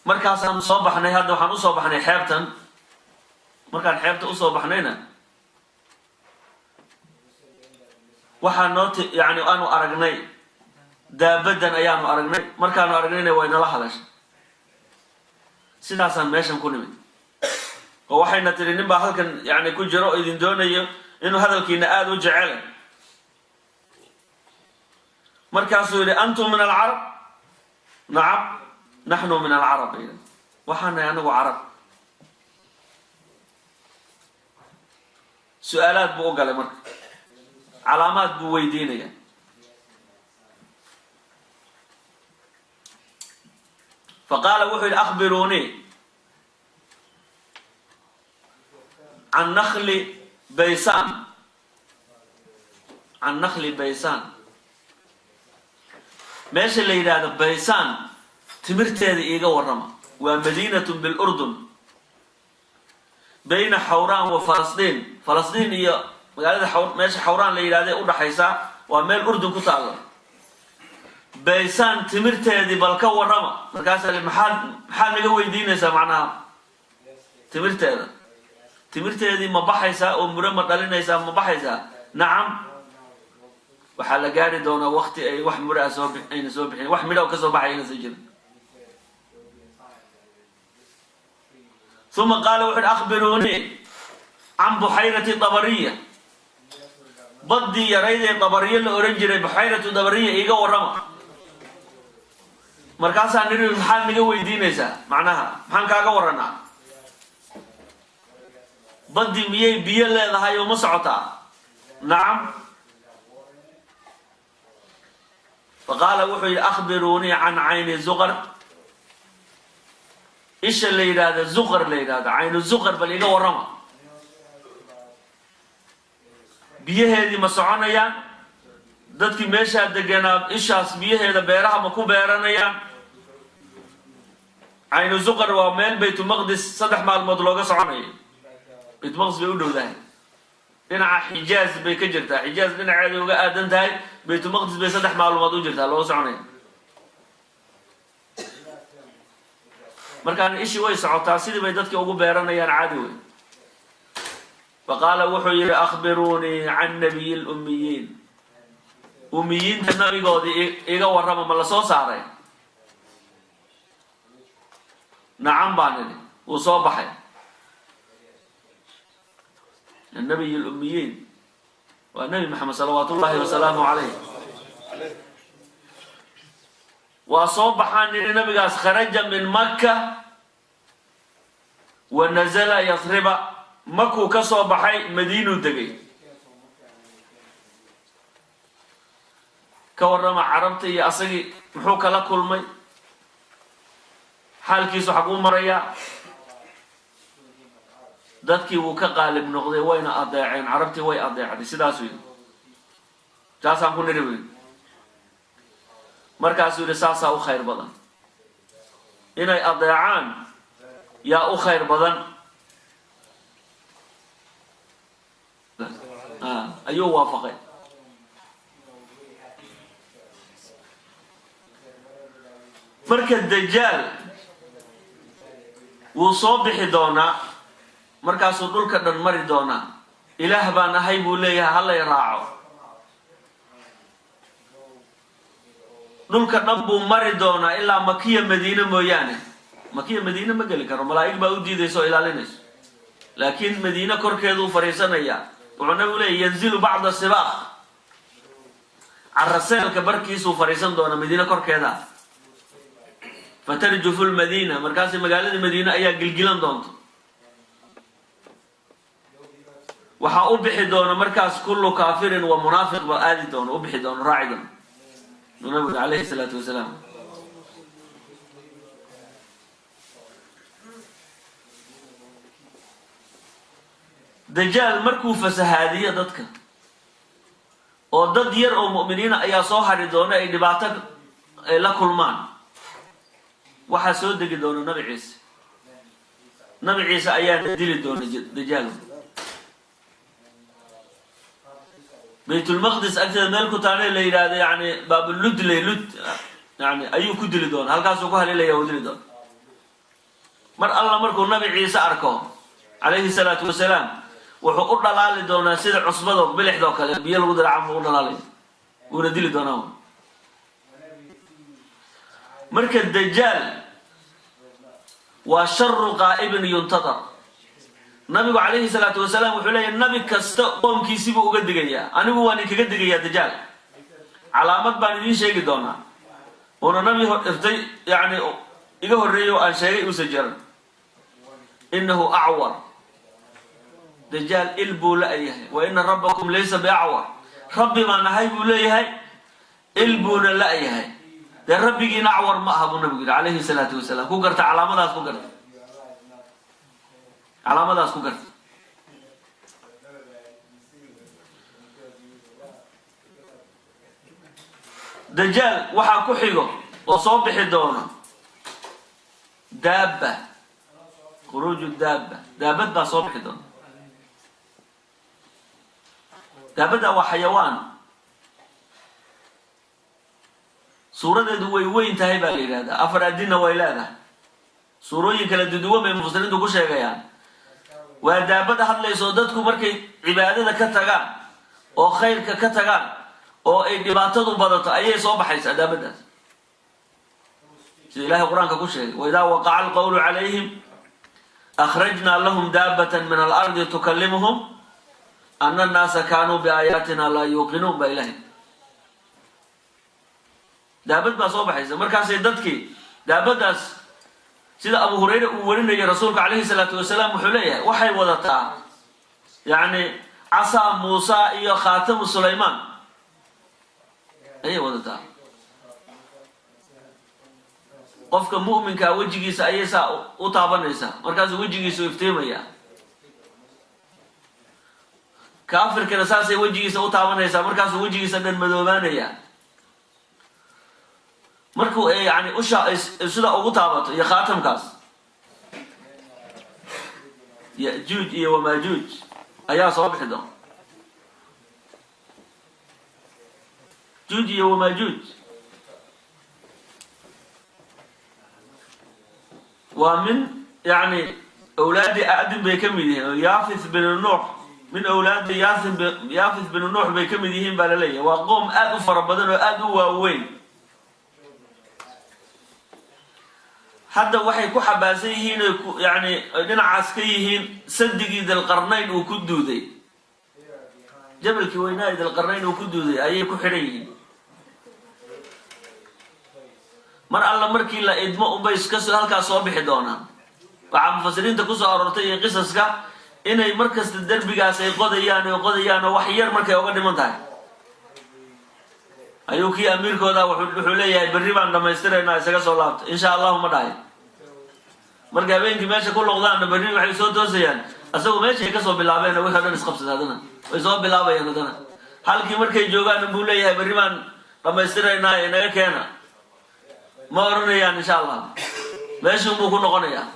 Markaasaanu soo baxnay. Hadda waxaan usoo baxnay xeebtan. Markaan xeebta usoo baxnayna, waxaa noo ti yani aanu aragnay daabadan ayaanu aragnay. Markaanu aragnayna way nala hadashay. Sidaasaan meeshan ku nimid, oo waxayna tidhi nin baa halkan yani ku jiro oo idin doonayo inuu hadalkiina aada u jecela." Markaasuu yidhi: "Antum min alcarab?" "Nacam, naxnu min alcarab." Waxaan nahay anagu carab. Su-aalaad buu u galay marka, calaamaad buu weydiinaya. Faqaala, wuxuu yidhi: "Akhbiruunii can nakli baysan, can nakli baysan, meesha la yidhaahdo Baysan timirteeda iiga warrama. Waa madiinatun bilurdun bayna Xawraan wa Falastiin." Falastiin iyo magaalada meesha Xawraan la yidhahday udhaxaysaa, waa meel Urdun ku taalla. "Baysaan timirteedii bal ka warrama." Markaasaa li: Maxaad naga weydiinaysaa macnaha timirteeda? Timirteedii ma baxaysaa oo muro ma dhalinaysaa? Ma baxaysaa?" "Nacam, waxaa la gaari doonaa wakti ay wax muro ah soo ayna soo bixin, wax midho ka soo baxay ayna soo jirin." Uma qaala, wuxu uhi: "Akhbiruunii can buxayrati Dabariya, baddii yaraydee Dabariye la ohan jiray, buxayratu Dabariya iiga warrama." Markaasaa nidhi: "Maxaad naga weydiinaysaa macnaha? Maxaan kaaga warranaa? Baddii miyay biyo leedahay oo ma socotaa?" "Nacam." Faqaala, wuxuu yidhi: "Akhbiruunii can cayni zuqar, isha la yidhaahdo zuqar, la yidhahdo caynu zuqar, bal iga warrama. Biyaheedii ma soconayaan? Dadkii meeshaa deganaa ishaas biyaheeda beeraha ma ku beeranayaan?" Caynu Zuqar waa meel Baytulmaqdis 3 maalmood looga soconayo. Baytulmaqdis bay u dhowdahay, dhinaca Xijaaz bay ka jirtaa, Xijaaz dhinaceeday uga aadan tahay. Baytulmaqdis bay 3 maalmood u jirtaa looga soconaya. Markaana ishii way socotaa, sidii bay dadkii ugu beeranayaan, caadi wey. Faqaala, wuxuu yidhi: "Akhbiruunii can nabiyi lummiyiin, ummiyiinta nabigoodii iga warrama. Ma la soo saaray?" "Nacam," baan idhi, "wuu soo baxay." Nabiy lummiyiin waa Nebi Maxamed salawaat ullahi wasalaamu calayh. "Waa soo baxaan," nidhi, "nabigaas. Kharaja min Makka wa nazala Yasriba, Makuu ka soo baxay, Madiinuu degay." Ka warrama carabta iyo asagii muxuu kala kulmay? Xaalkiisu xaguu marayaa? Dadkii wuu ka qaalib noqday, wayna adeeceen, carabtii way adeecday. Sidaasuu yidhi. "Saasaan ku nidhi," buu yidhi. Markaasuu yidhi: "Saasaa u khayr badan, inay adeecaan yaa u khayr badan." Ayuu waafaqay. Marka Dajaal wuu soo bixi doonaa, markaasuu dhulka dhan mari doonaa. Ilaah baan ahay buu leeyahay, halay raaco. Dhulka dhan buu mari doonaa ilaa Makiya Madiine mooyaane. Makiya Madiine ma geli karo, malaa'ig baa u diidaysa oo ilaalinayso, laakiin Madiine korkeeduu fadhiisanayaa. Wuxuu nabigu leeyahy yanzilu bacda sibaaq, caraseelka barkiisuu fadhiisan doonaa Madiine korkeeda. Fatarjufu lmadiina, markaasi magaalada Madiine ayaa gilgilan doonta. Waxaa u bixi doona markaas kullu kaafirin wa munaafiq baa aadi doona, u bixi doona, raaci doona, uu nabigu calayhi salaatu wasalaam. Dajaal markuu fasahaadiyo dadka oo dad yar oo mu'miniina ayaa soo hadhi doona, ay dhibaato ay la kulmaan, waxaa soo degi doona Nabi Ciise. Nabi Ciise ayaana dili doona Dajaal. Baytulmaqdis agteeda meel ku taana la yidhaahdo, yani Baabuludley lud, yani ayuu ku dili doona, halkaasuu ku haleelaya, u dili doona. Mar alla markuu Nabi Ciise arko calayhi salaatu wasalaam, wuxuu u dhalaali doonaa sida cusbado bilixdoo kale biyo lagu daraca u dhalaalay, wuuna dili doonaa. Marka Dajaal waa sharu qaa'ibin yuntadar. Nabigu calayhi salaatu wasalaam wuxuu leeyahy nabi kasta qoomkiisibuu uga digayaa, anigu waan idinkaga digayaa Dajaal. Calaamad baan idiin sheegi doonaa uuna nabi irtay, yani iga horreeyay oo aan sheegay uusa jiran. Inahu acwar, Dajaal il buu la-yahay. Wa ina rabbakum laysa biacwar, rabbi baan ahay buu leeyahay, il buuna la-yahay. Dee rabbigiina acwar ma aha buu nabigu yidhi calayhi salaatu wasalaam. Ku garta calaamadaas, ku garta calaamadaas, ku garta. Dajaal waxaa ku xigo oo soo bixi doona daabba, khuruuju daabba, daabad baa soo bixi doona. Daabadda waa xayawaan, suuradeedu way weyn tahay baa la yidhahdaa, afar adinna way leedahay, suurooyin kala duduwan bay mufasiriintu ku sheegayaan. Waa daabada hadlayso. Dadku markay cibaadada ka tagaan oo khayrka ka tagaan oo ay dhibaatadu badato ayay soo baxaysaa daabadaas, sida Ilahay Qur-aanka ku sheegay: waidaa waqaca alqawlu calayhim akhrajnaa lahum daabatan min alardi tukallimuhum ana annaasa kaanuu biaayaatina laa yuuqinuun. Baa Ilahay daabad baa soo baxaysa. Markaasay dadkii daabadaas, sida Abu Hurayra uu warinayay, rasuulka calayhi salaatu wasalaam wuxuu leeyahay waxay wadataa yacni casaa Muusa iyo khaatamu Sulaymaan ayay wadataa. Qofka mu'minkaa wejigiisa ayay saa u taabanaysaa, markaasuu wejigiisu iftiimaya. Kaafirkana saasay wejigiisa u taabanaysaa, markaasuu wejigiisa dhan madoobaanaya. Markuu yani usha sida ugu taabato iyo khaatamkaas, Yajuuj iyo Wamaajuuj ayaa soo bixi doona. Juuj iyo Wamaajuuj waa min yani awlaadi Aadin bay ka mid yihiin, Yaafith bin Nuux, min awlaadi Yaafith bin Nuux bay ka mid yihiin baa laleeyahay. Waa qoom aada u fara badan oo aada u waaweyn. Hadda waxay ku xabaasan yihiin oy ku yani ay dhinacaas ka yihiin sadigii Dilqarnayn uu ku duuday, jabalkii weynaa Dilqarnayn uu ku duuday ayay ku xidhan yihiin. Mar alla markii la idmo unbay kasoo halkaas soo bixi doonaan. Waxaa mufasiriinta kusoo aroortay iyo qisaska inay mar kasta derbigaas ay qodayaan oo qodayaan oo wax yar markay oga dhiman tahay ayuu kii amiirkooda wuxuu leeyahay berri baan dhamaystiraynaa, isaga soo laabta, insha allahu ma dhahay. Markay habeenkii meesha ku loqdaanna, berri waxay soo toosayaan asagoo meeshay kasoo bilaabeen. Wixii o dhan isqabsada, haddana way soo bilaabayaan. Haddana halkii markay joogaan buu leeyahay berri baan dhamaystiraynaa, inaga keena. Ma oranayaan insha allah, meeshuun buu ku noqonayaa.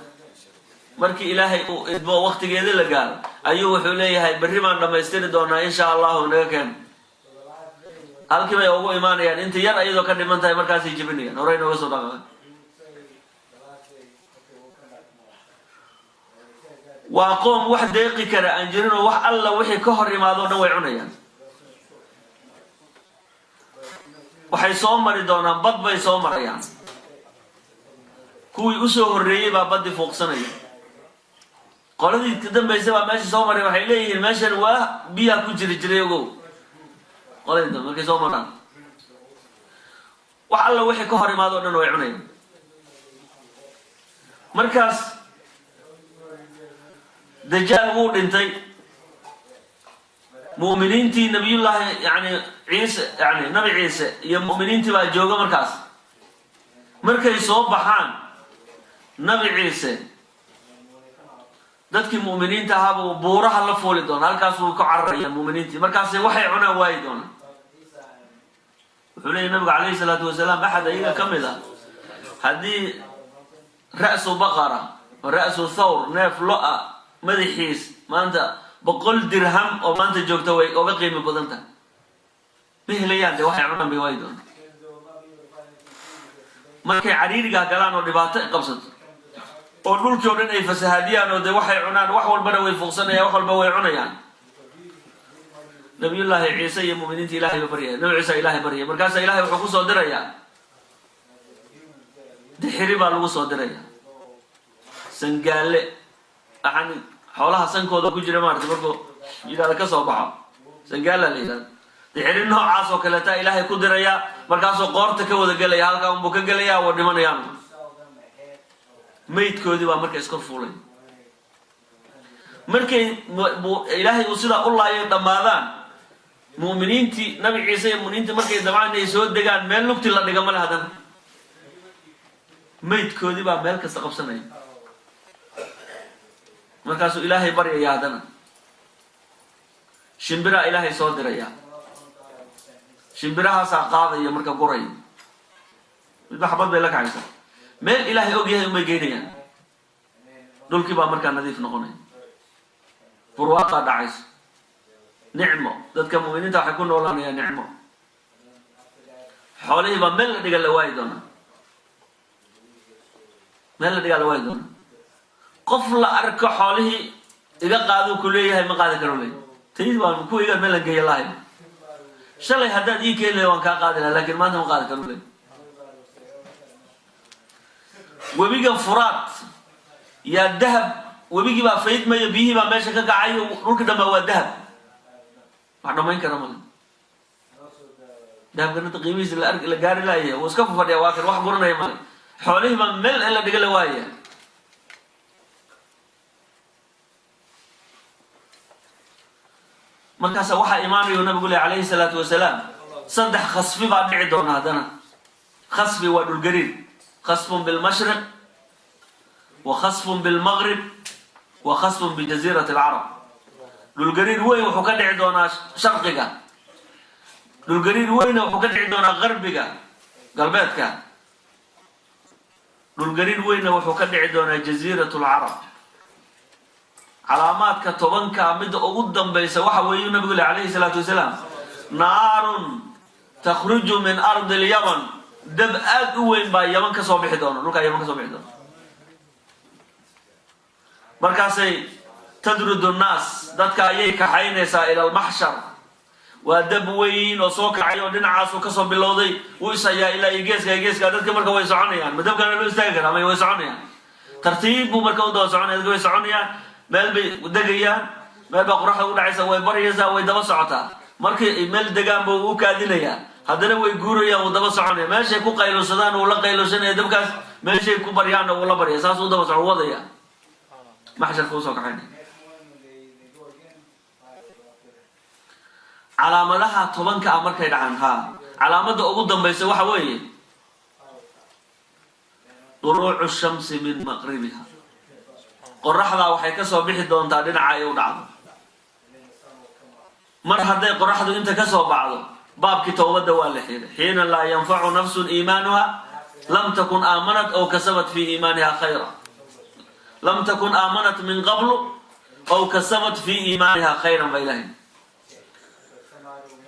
Markii Ilaahay uu idmo, waktigeeda la gaaro, ayuu wuxuu leeyahay berri baan dhamaystiri doonaa insha allahu, inaga keena. Halkii bay ugu imaanayaan inta yar ayadoo ka dhiman tahay, markaasay jebinayaan, horey nooga soo dhaqaaqay. Waa qoom wax deeqi kara aan jirinoo, wax alla wixii ka hor imaado o dhan way cunayaan. Waxay soo mari doonaan, bad bay soo marayaan. Kuwii usoo horreeyey baa baddi fuuqsanaya, qoladii ka dambaysa baa meesha soo maray. Waxay leeyihiin, meeshan waa biyaa ku jiri jiray, ogow. Qoladii dambe markay soo maraan, wax alla wixii ka hor imaado o dhan way cunayaan. Markaas Dajaal wuu dhintay. Mu'miniintii Nabiyullaahi, yani Ciise, yani Nabi Ciise iyo mu'miniintii baa jooga. Markaas markay soo baxaan, Nabi Ciise dadkii mu'miniinta ahaabuu buuraha la fuuli doona, halkaasuu ku cararaya mu'miniintii. Markaasi waxay cunaan waayi doonaan. Wuxuu leeyay nabigu calayhi salaatu wasalaam, axad ayaga ka mid ah haddii ra'su baqara, ra'su thawr, neef lo-a madaxiis maanta 100 dirham oo maanta joogta way oga qiimo badan tahay, ma helayaan. De waxay cunaan bay waayi doonaan markay cariirigaa galaan oo dhibaato qabsato oo dhulkii o dhan ay fasahaadiyaan, oo de waxay cunaan wax walbana way fuuqsanayaan, wax walba way cunayaan. Nabiyullaahi Ciise iyo muminiinta Ilahay ba baryaya. Nabi Ciise Ilahay baryaya. Markaasaa Ilahay wuxuu kusoo dirayaa dixiri baa lagu soo diraya, sangaalle, yani xoolaha sankooda ku jira maarata, markuu yidhahda ka soo baxo, sangaalla la yidhahda. Dixiri noocaas oo kaleeta Ilaahay ku dirayaa. Markaasuu qoorta ka wada gelaya, halkaa unbuu ka gelaya, waa dhimanayaan. Maydkoodii baa marka iskor fuulay. Markay Ilaahay uu sidaa u laayo dhammaadaan mu'miniintii, Nabi Ciise iyo muminiintii markay dabcaan inay soo degaan, meel lugti la dhiga male. Haddana maydkoodii baa meel kasta qabsanaya. Markaasuu Ilaahay baryaya. Haddana shimbiraa Ilaahay soo diraya. Shimbirahaasaa qaadaya, marka guraya, midba xabad bay la kacaysaa, meel Ilaahay og yahay unbay geynayaan. Dhulkii baa markaa nadiif noqonaya, burwaaqaa dhacayso, nicmo. Dadka mu'miniinta waxay ku noolaanayaan nicmo. Xoolihii baa meel la dhiga la waayi doonaa, meel la dhigaa la waayi doonaa. Qof la arko xoolihii iga qaaduu ku leeyahay, ma qaadi karo leey. Tayd baan ku iga meel la geeya lahay. Shalay haddaad ii keeni lahay waan kaa qaadi laha, lakin maanta ma qaadi karo leey. Webiga Furaad yaa dahab, webigii baa faydmayo, biyihii baa meesha ka kacayo, dhulka dhanbaa waa dahab, wax dhamayn kara male. Dahabkana qiimihiisa la la gaari laaya, wuu iska fadhiya, waa kan wax guranaya male. Xoolihii baa meel in la dhiga la waaya. Markaasa waxaa imaanayu nabigu leh calayhi salaatu wasalaam, saddex khasfi baa dhici doona. Haddana khasfi waa dhulgariir: khasfun bilmashriq wa khasfun bilmaqrib wa khasfun bijaziirati alcarab. Dhulgariir weyn wuxuu ka dhici doonaa sharqiga, dhulgariir weynna wuxuu ka dhici doonaa garbiga, galbeedka, dhulgariir weynna wuxuu ka dhici doonaa jaziirat lcarab. Calaamaadka 10-ka midda ugu dambaysa waxa weeyu nabigu leh calayhi salaatu wasalaam, naarun takhruju min ardi lyaman. Dab aad u weyn baa Yaman ka soo bixi doona, dhulkaa Yaman ka soo bixi doona. Markaasay tadrudu nnaas, dadka ayay kaxaynaysaa ila almaxshar. Waa dab weyn oo soo kacay oo dhinacaasuu kasoo bilowday, wuu ishayaa ilaa iyo geeska iyo geeska. Dadka marka way soconayaan, ma dabkaana loo istaagi karaa? May, way soconayaan, tartiib buu marka u daba soconaya. Dadka way soconayaan, meel bay degayaan, meel baa qoraxda u dhacaysa, way baryaysaa, way daba socotaa. Markay meel degaan buu u kaadinayaa, haddana way guurayaan, wuu daba soconaya. Meeshay ku qayluusadaan wuu la qayluushanaya dabkaas, meeshay ku baryaanna wuu la baryaya. Saas uu daba soco wadaya, maxsharka usoo kaxaynaya. Calaamadaha 10-ka ah markay dhacaan, haa, calaamadda ugu dambaysa waxa weeye duluucu shamsi min maqribiha. Qoraxdaa waxay ka soo bixi doontaa dhinaca ay u dhacdo. Mar hadday qoraxdu inta ka soo baxdo, baabkii towbadda waa la xiray. Xiina laa yanfacu nafsun iimaanuha lam takun aamanat aw kasabat fi iimaaniha khayra, lam takun aamanat min qablu aw kasabat fi iimaaniha khayran ba ilahay.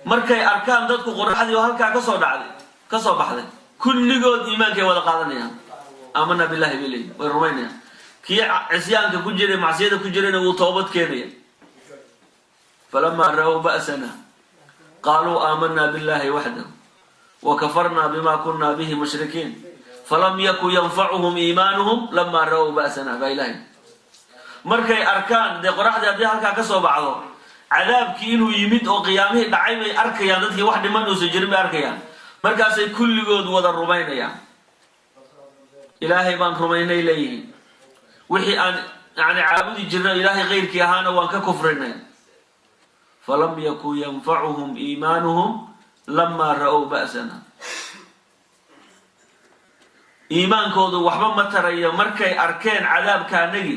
Markay arkaan dadku qoraxdii oo halkaa kasoo dhacday, kasoo baxday, kulligood iimaankay wada qaadanayaan. Aamana billahi bay leeyihin, way rumaynayaan. Kii cisyaanka ku jiray, macsiyada ku jirayna, wuu toobad keenaya. Falamaa ra'ow ba'sana qaaluu aamanaa billahi waxdahu wakafarna bima kunna bihi mushrikiin falam yaku yanfacuhum iimaanuhum lamaa ra'ow ba'sana, baa Ilahay. Markay arkaan dee qoraxdii haddii halkaa ka soo baxdo, cadaabkii inuu yimid oo qiyaamihii dhacay bay arkayaan. Dadkii wax dhiman uusan jirin bay arkayaan. Markaasay kulligood wada rumaynayaan. "Ilaahay baan rumaynay," leeyihiin, "wixii aan yani caabudi jirno Ilaahay kayrkii ahaana waan ka kufrinay." Falam yakun yanfacuhum iimaanuhum lamaa ra'ow ba'sana. Iimaankoodu waxba ma tarayo markay arkeen cadaabkaanagi.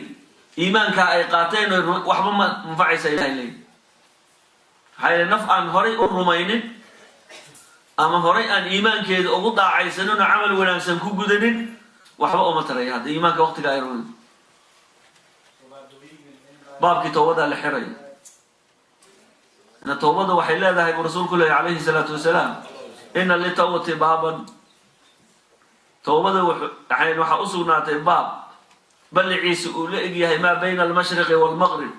Iimaankaa ay qaateen waxba ma anfacaysa, Ilahay leeyi. Maxaa yeele, naf aan horay u rumaynin ama horay aan iimaankeeda ugu daacaysanin oo camal wanaagsan ku gudanin, waxba uma taraya hadda iimaanka waqtiga ay rumayn. Baabkii towbadaa la xiraya. Ina towbada waxay leedahay, buu Rasuulku leeyay calayhi salaatu wasalaam, ina litawbati baaban. Towbada waxaa u sugnaatay baab balliciisa uu la eg yahay maa bayna almashriqi waalmaqrib.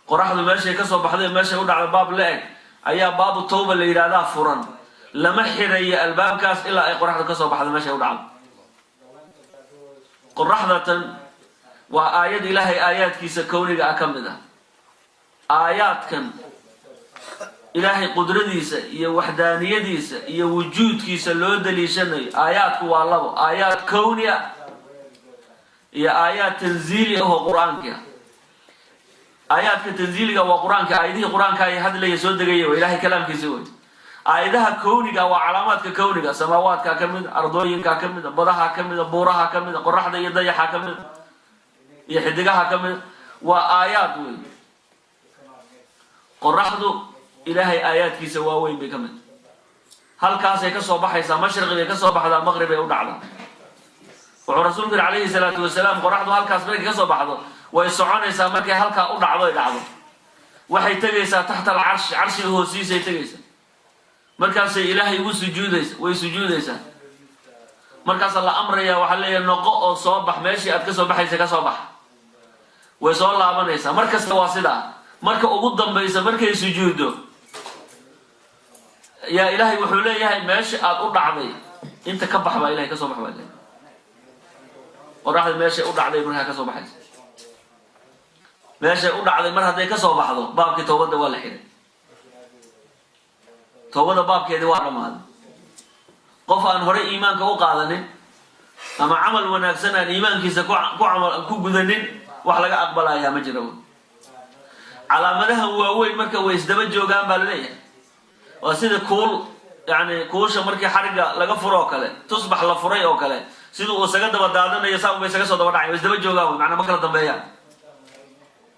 Qoraxdu meeshay kasoo baxday, meeshay u dhacda, baab la eg ayaa baabu tawba la yidhahdaa furan. Lama xirayo albaabkaas ilaa ay qoraxdu kasoo baxdo meeshay u dhacdo. Qoraxdatan waa aayad Ilaahay aayaadkiisa kowniga ah ka mid ah. Aayaadkan Ilaahay qudradiisa iyo waxdaaniyadiisa iyo wujuudkiisa loo daliishanayo, aayaadku waa labo: aayaad kowni ah iyo aayaad tanziili ah oo Qur-aanki ah. Aayaadka tanziiliga waa Qur-aanka, aayadihii Qur-aanka ay hadlaya, soo degaya, waa Ilahay kalaamkiisa wey. Aayadaha kowniga waa calaamaadka kowniga: samaawaadka ka mida, ardooyinka ka mida, badaha ka mida, buuraha ka mida, qoraxda iyo dayaxa ka mida, iyo xidigaha ka mida. Waa aayaad wey. Qoraxdu Ilaahay aayaadkiisa waaweyn bay ka mid. Halkaasay ka soo baxaysaa, mashriqi bay ka soo baxdaa, maqrib bay u dhacdaa. Wuxuu Rasuulku yihi calayhi salaatu wasalaam, qoraxdu halkaas markay ka soo baxdo, way soconaysaa. Markay halkaa u dhacdo, ay dhacdo, waxay tegaysaa taxta alcarshi, carshiga hoostiisay tegaysaa. Markaasay Ilaahay ugu sujuudaysa, way sujuudaysaa. Markaasaa la amraya, waxaa leeyahay, "Noqo oo soo bax, meeshii aad ka soo baxaysa ka soo bax." Way soo laabanaysaa. Mar kasta waa sidaa. Marka ugu dambaysa, markay sujuuddo, yaa Ilaahay wuxuu leeyahay, "Meesha aad u dhacday inta ka bax," baa Ilahay, "ka soo bax," baa Ilahay. Qoraxda meeshay u dhacday markaa ka soo baxaysa. Meeshay u dhacday mar hadday ka soo baxdo, baabkii toobadda waa la xiray. Toobada baabkeedii waa dhammaaday. Qof aan horey iimaanka u qaadanin ama camal wanaagsan aan iimaankiisa ku camal ku gudanin, wax laga aqbalayaa ma jira. Calaamadahan waaweyn marka way isdaba joogaan baa laleeyahay. Waa sida kuul, yani kuusha markii xarigga laga furo oo kale, tusbax la furay oo kale, siduu uu isaga daba daadanayo, saa unbay isaga soo daba dhacay. Way isdaba joogaan wey, macnaa ma kala dambeeyaan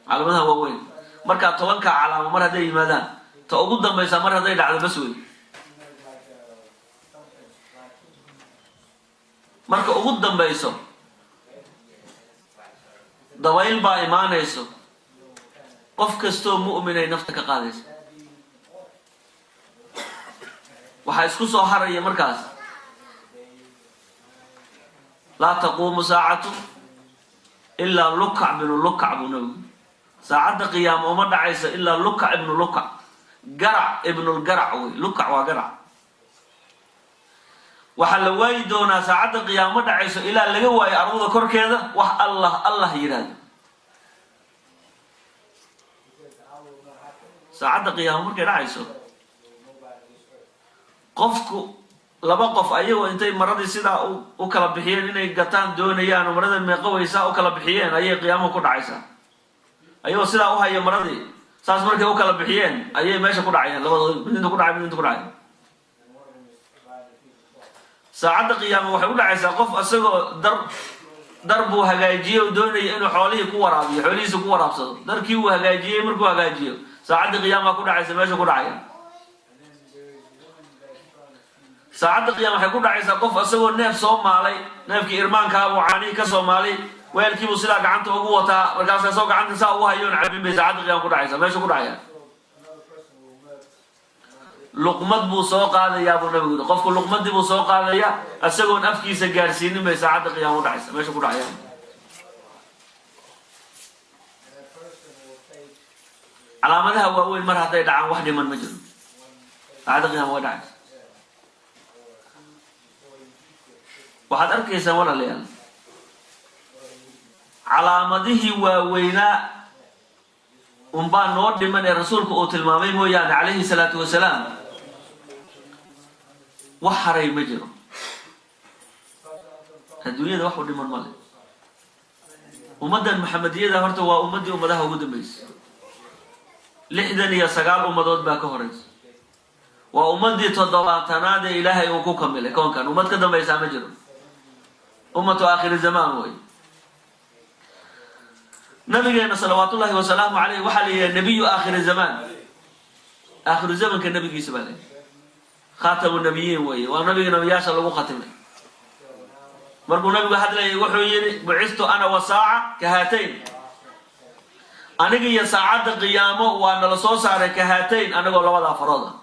calaamadaha waaweyn. Markaa 10-kaa calaamo mar hadday yimaadaan, ta ugu dambaysaa mar hadday dhacdo, bas wey. Marka ugu dambayso, dabayl baa imaanayso, qof kastoo mu'minay nafta ka qaadaysa. Waxaa isku soo haraya markaas, laa taquumu saacatu ilaa Lukac binu Lukac, buu Nabigu. Saacadda qiyaama uma dhacayso ilaa Lukac ibnu Lukac, garac ibnulgarac wey. Lukac waa garac. Waxaa la waayi doonaa, saacadda qiyaama ma dhacayso ilaa laga waayo ardada korkeeda wax Allah Allah yidhaahdo. Saacadda qiyaama markay dhacayso, qofku laba qof ayagoo intay maradii sidaa u kala bixiyeen, inay gataan doonayaan oo marada meeqo weysaa u kala bixiyeen, ayay qiyaamuhu ku dhacaysaa. Ayagoo sidaa u haya maradii, saas markay u kala bixiyeen, ayay meesha ku dhacayaan labadood, mid inta ku dhacay, mid inta ku dhacay. Saacadda qiyaama waxay u dhacaysaa qof isagoo dar buu hagaajiyey oo doonaya inuu xoolihii ku waraabiyo, xoolihiisa ku waraabsado. Darkii uu hagaajiyey markuu hagaajiyo, saacadda qiyaamaa ku dhacaysa, meesha ku dhacaya. Saacadda qiyaama waxay ku dhacaysaa qof isagoo neef soo maalay, neefkii irmaankaabuu caanihii ka soo maalay, weelkiibuu sidaa gacanta ugu wataa, markaas asagoo gacanta saa ugu hayoon cabin bay saacadda qiyama ku dhacaysaa, meesha ku dhacaya. Luqmad buu soo qaadayaa, buu Nabigu yidhi. Qofku luqmadii buu soo qaadaya, isagoon afkiisa gaarsiinin bay saacadda qiyaama u dhacaysa, meesha ku dhacaya. Calaamadaha waaweyn mar hadday dhacaan, wax dhiman ma jiro, saacadda qiyaama way dhacaysa. Waxaad arkaysaa, walaalayaal, calaamadihii waaweynaa unbaa noo dhiman ee rasuulku uu tilmaamay mooyaane, calayhi salaatu wasalaam, wax haray ma jiro. Adduunyada wax u dhiman male. Ummaddan Maxamediyada horta waa ummaddii ummadaha ugu dambeysay. 69 ummadood baa ka horeysa. Waa ummaddii 70aad ee Ilaahay uu ku kamilay koonkan. Ummad ka dambaysaa ma jiro. Ummatu aakhiri zamaan wey. Nabigeena salawaatullaahi wasalaamu caleyh waxaa la yidhaha nebiyu aakhiri zamaan, aakhiru zamanka nabigiisa baa la yidhaha. Khaatamu nabiyiin weeye, waa nabiga nabiyaasha lagu khatimay. Markuu nabigu hadlayay wuxuu yidhi: "Bucistu ana wasaaca kahaatayn." Aniga iyo saacadda qiyaamo waa nala soo saaray kahaatayn, anigoo labadaa farood ah.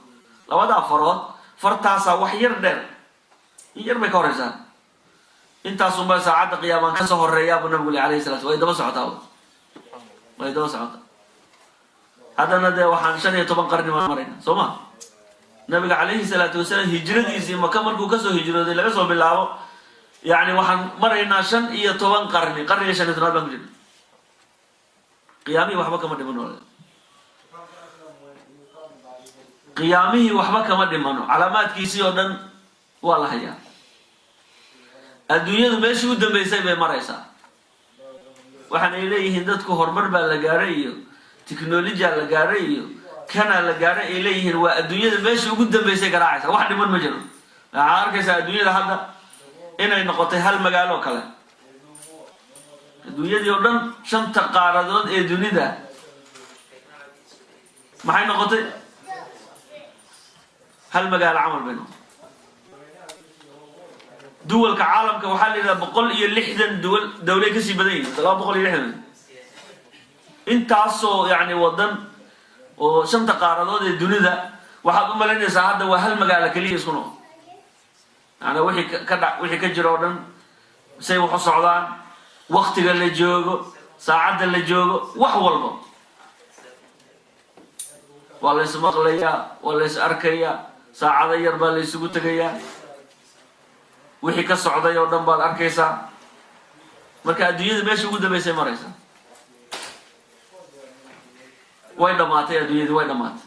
Labadaa farood, fartaasaa wax yar dheer, in yar bay ka horeysaa. Intaasunbaa saacadda qiyaamaan kasoo horeeyaa buu nabigu ley alayhi salatu. Way daba socotaa, way daba socotaa. Haddana dee waxaan 15 qarni baan marayna, soo ma? Nabiga calayhi salaatu wasalaam hijradiisii Maka markuu kasoo hijrooday laga soo bilaabo, yani waxaan maraynaa 15 qarni. Qarniga 15aad baan ku jirna. Qiyaamihii waxba kama dhimano, qiyaamihii waxba kama dhimano. Calaamaadkiisii oo dhan waa la hayaa. Adduunyadu meeshii u dambeysay bay maraysaa. Waxaan ay leeyihiin dadku horumar baa la gaaray iyo technology la gaaray iyo kanaa la gaaray ay leeyihiin, waa adduunyada meeshii ugu dambeysay garaacaysa. Wax dhiman ma jiro. Waxaa arkaysaa adduunyada hadda inay noqotay hal magaalo kale. Adduunyadii oo dhan, shanta qaaradood ee dunida, maxay noqotay? Hal magaalo camal bay noqotay. Duwalka caalamka waxaa la yidhaha 160 duwal, dawlay kasii badan yihin, 260. Intaasoo yani wadan oo shanta qaaradood ee dunida, waxaad u malaynaysaa hadda waa hal magaalo keliya isku noqo. Yani wixii ka dha, wixii ka jira oo dhan, say wax u socdaan, waktiga la joogo, saacadda la joogo, wax walba waa la ismaqlayaa, waa la is arkayaa, saacado yar baa la isugu tegayaa, wixii ka socday oo dhan baad arkaysaa. Marka adduunyada meesha ugu dambeysay maraysaa. Way dhammaatay adduunyadii, way dhammaatay.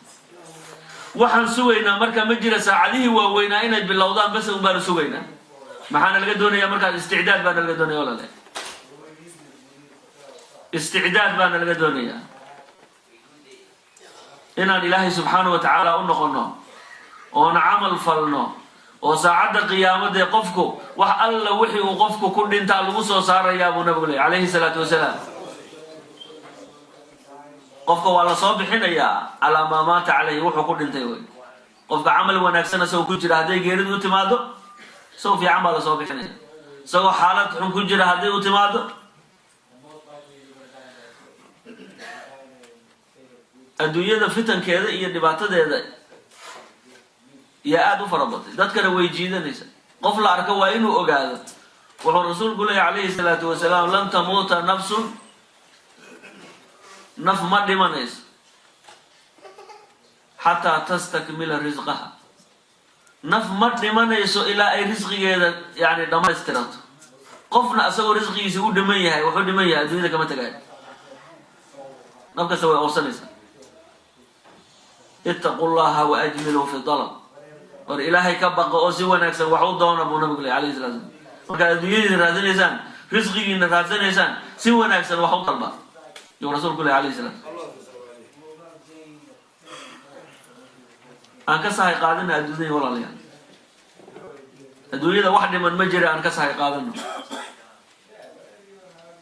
Waxaan sugaynaa marka ma jira. Saacadihii waaweynaa inay bilowdaan bas un baanu sugaynaa. Maxaana laga doonayaa markaas? Isticdaad baana laga doonaya, walaale, isticdaad baana laga doonayaa, inaan Ilaahay subxaanahu wa tacaala u noqono oona camal falno, oo saacadda qiyaamadee qofku wax alla wixii uu qofku ku dhintaa lagu soo saarayaa buu nabigu ley calayhi salaatu wasalaam. Qofka waa la soo bixinayaa calaa maa maata calayhi, wuxuu ku dhintay wey. Qofka camal wanaagsan isagoo ku jira hadday geeridu u timaado, isagoo fiican baa lasoo bixinaya. Isagoo xaalad xun ku jira hadday u timaado, adduunyada fitankeeda iyo dhibaatadeeda iyo aada u fara batay, dadkana way jiidanaysa. Qof la arko waa inuu ogaado wuxuu rasuulku leeyahy calayhi salaatu wasalaam: "Lan tamuuta nafsun," naf ma dhimanayso, "xataa tastakmila risqaha." Naf ma dhimanayso ilaa ay risqigeeda yani dhammaystirato. Qofna asagoo risqigiisa u dhiman yahay, wuxuu dhiman yahay, adduunyada kama tagayo. Naf kasta way oorsanaysaa. "Ittaqu llaha wa ajmiluu fi dalab." War Ilaahay ka baqo oo si wanaagsan wax u doona, buu nabigu ley alayhi salatu slam. Markaad adduunyadiina raadsanaysaan, risqigiina raadsanaysaan, si wanaagsan wax u dalba, yuu rasuulku ley alayhi salaam. Aan ka sahay qaadana adduunyada, walaalayaal. Adduunyada wax dhiman ma jira, aan ka sahay qaadano.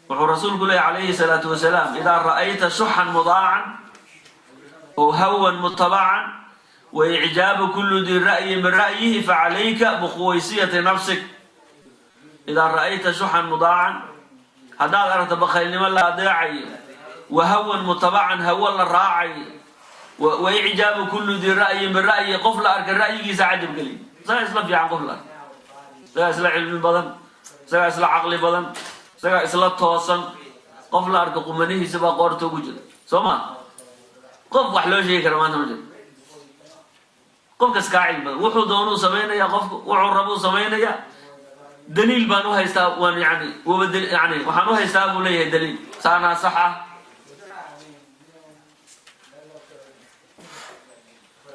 Wuxuu rasuulku leeyay calayhi salaatu wasalaam: "Idaa ra'ayta shuxan mudaacan ow hawan mutabacan wa icjaabu kulli dii ra'yin bira'yihi facalayka bukhuwaysiyati nafsik." Idaa ra'ayta shuxan mudaacan, haddaad aragto bakhaylnimo la adeecayo, wa hawan mutabacan, hawo la raacayo, wa icjaabu kulli dii ra'yin bira'yi, qof la arka ra'yigiisa cajab geliy, isagaa isla fiican, qof la arka isagaa isla cilmi badan, isagaa isla caqli badan, isagaa isla toosan, qof la arka qumanihiisa baa qoorta ugu jira, soo ma? Qof wax loo sheegi kara maanta ma jiro. Qofkas kaa cilmi badan, wuxuu doonuu samaynaya, qofku wuxuu rabuu samaynaya. Daliil baan u haystaa, waan yani waba yani waxaan u haystaa buu leeyahay daliil, saanaa sax ah.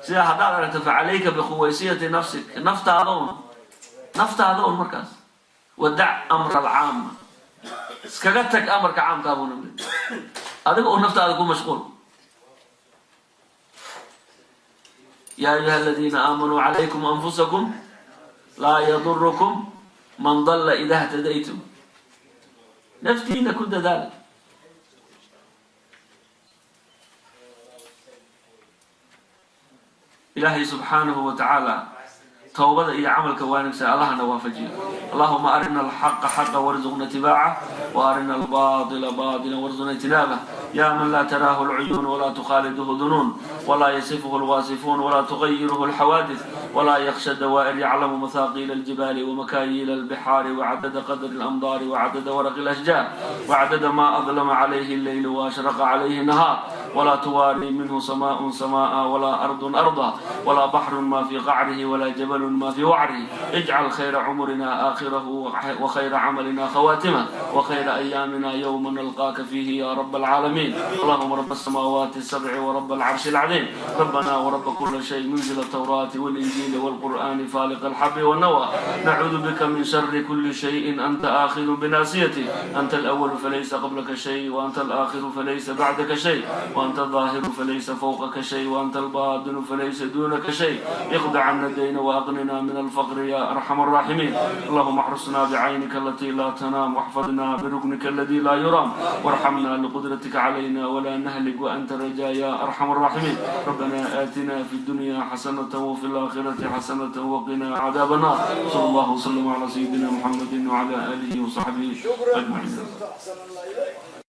Sidaa haddaad aragto, facalayka bikhuwaysiyati nafsik, naftaada un, naftaada un markaas, wadac amra alcaama, iskaga tag amarka caamkaa buu nabi, adiga un naftaada ku mashquul. Yaa ayuha aladiina aamanuu calaykum anfusakum laa yadurukum man dalla ida htadaytum. Naftiina ku dadaala. Ilaahay subxaanahu wa tacaala towbada iyo camalka wanaagsan allahna waafajiyo. Allahuma arina alxaqa xaqa warzuqna itibaaca, waarina albaطila baطila warzuqna ijtinaabah. Ya man laa taraahu alcuyuun walaa tukhaaliduhu dunuun walaa yasifuhu alwaasifuun walaa tugayiruhu alxawaadith walaa yaksha dawaa'ir, yaclamu mathaaqiila aljibaali wamakaayiila albixaari wacadada qadri alamdaari wacadada waraqi alashjaar wacadada ma adlama calayhi alleylu waashraqa calayhi nahaar, walaa tuwaari minhu samaء samaء walaa ardu arda walaa baxru ma fii qacrihi walaa jabalu ma fii wacrihi. Ijcal khayra cumrina aakhirahu وخير عملنا خواتمه وخير أيامنا يوم نلقاك فيه يا رب العالمين. اللهم رب السماوات السبع ورب العرش العظيم، ربنا ورب كل شيء، منزل التوراة والإنجيل والقرآن، فالق الحب والنوى، نعوذ بك من شر كل شيء أنت آخذ بناصيته. أنت الأول فليس قبلك شيء، وأنت الآخر فليس بعدك شيء، وأنت الظاهر فليس فوقك شيء، وأنت الباطن فليس دونك شيء. اقض عنا الدين وأغننا من الفقر يا أرحم الراحمين. اللهم احرسنا بعينك التي لا تنام، واحفظنا بركنك الذي لا يرام، وارحمنا لقدرتك علينا ولا نهلك وأنت الرجاء يا أرحم الراحمين. ربنا آتنا في الدنيا حسنة وفي الآخرة حسنة وقنا عذاب النار. صلى الله وسلم على سيدنا محمد وعلى آله وصحبه شكرا. أجمعين. أحسنت، أحسن الله إليك.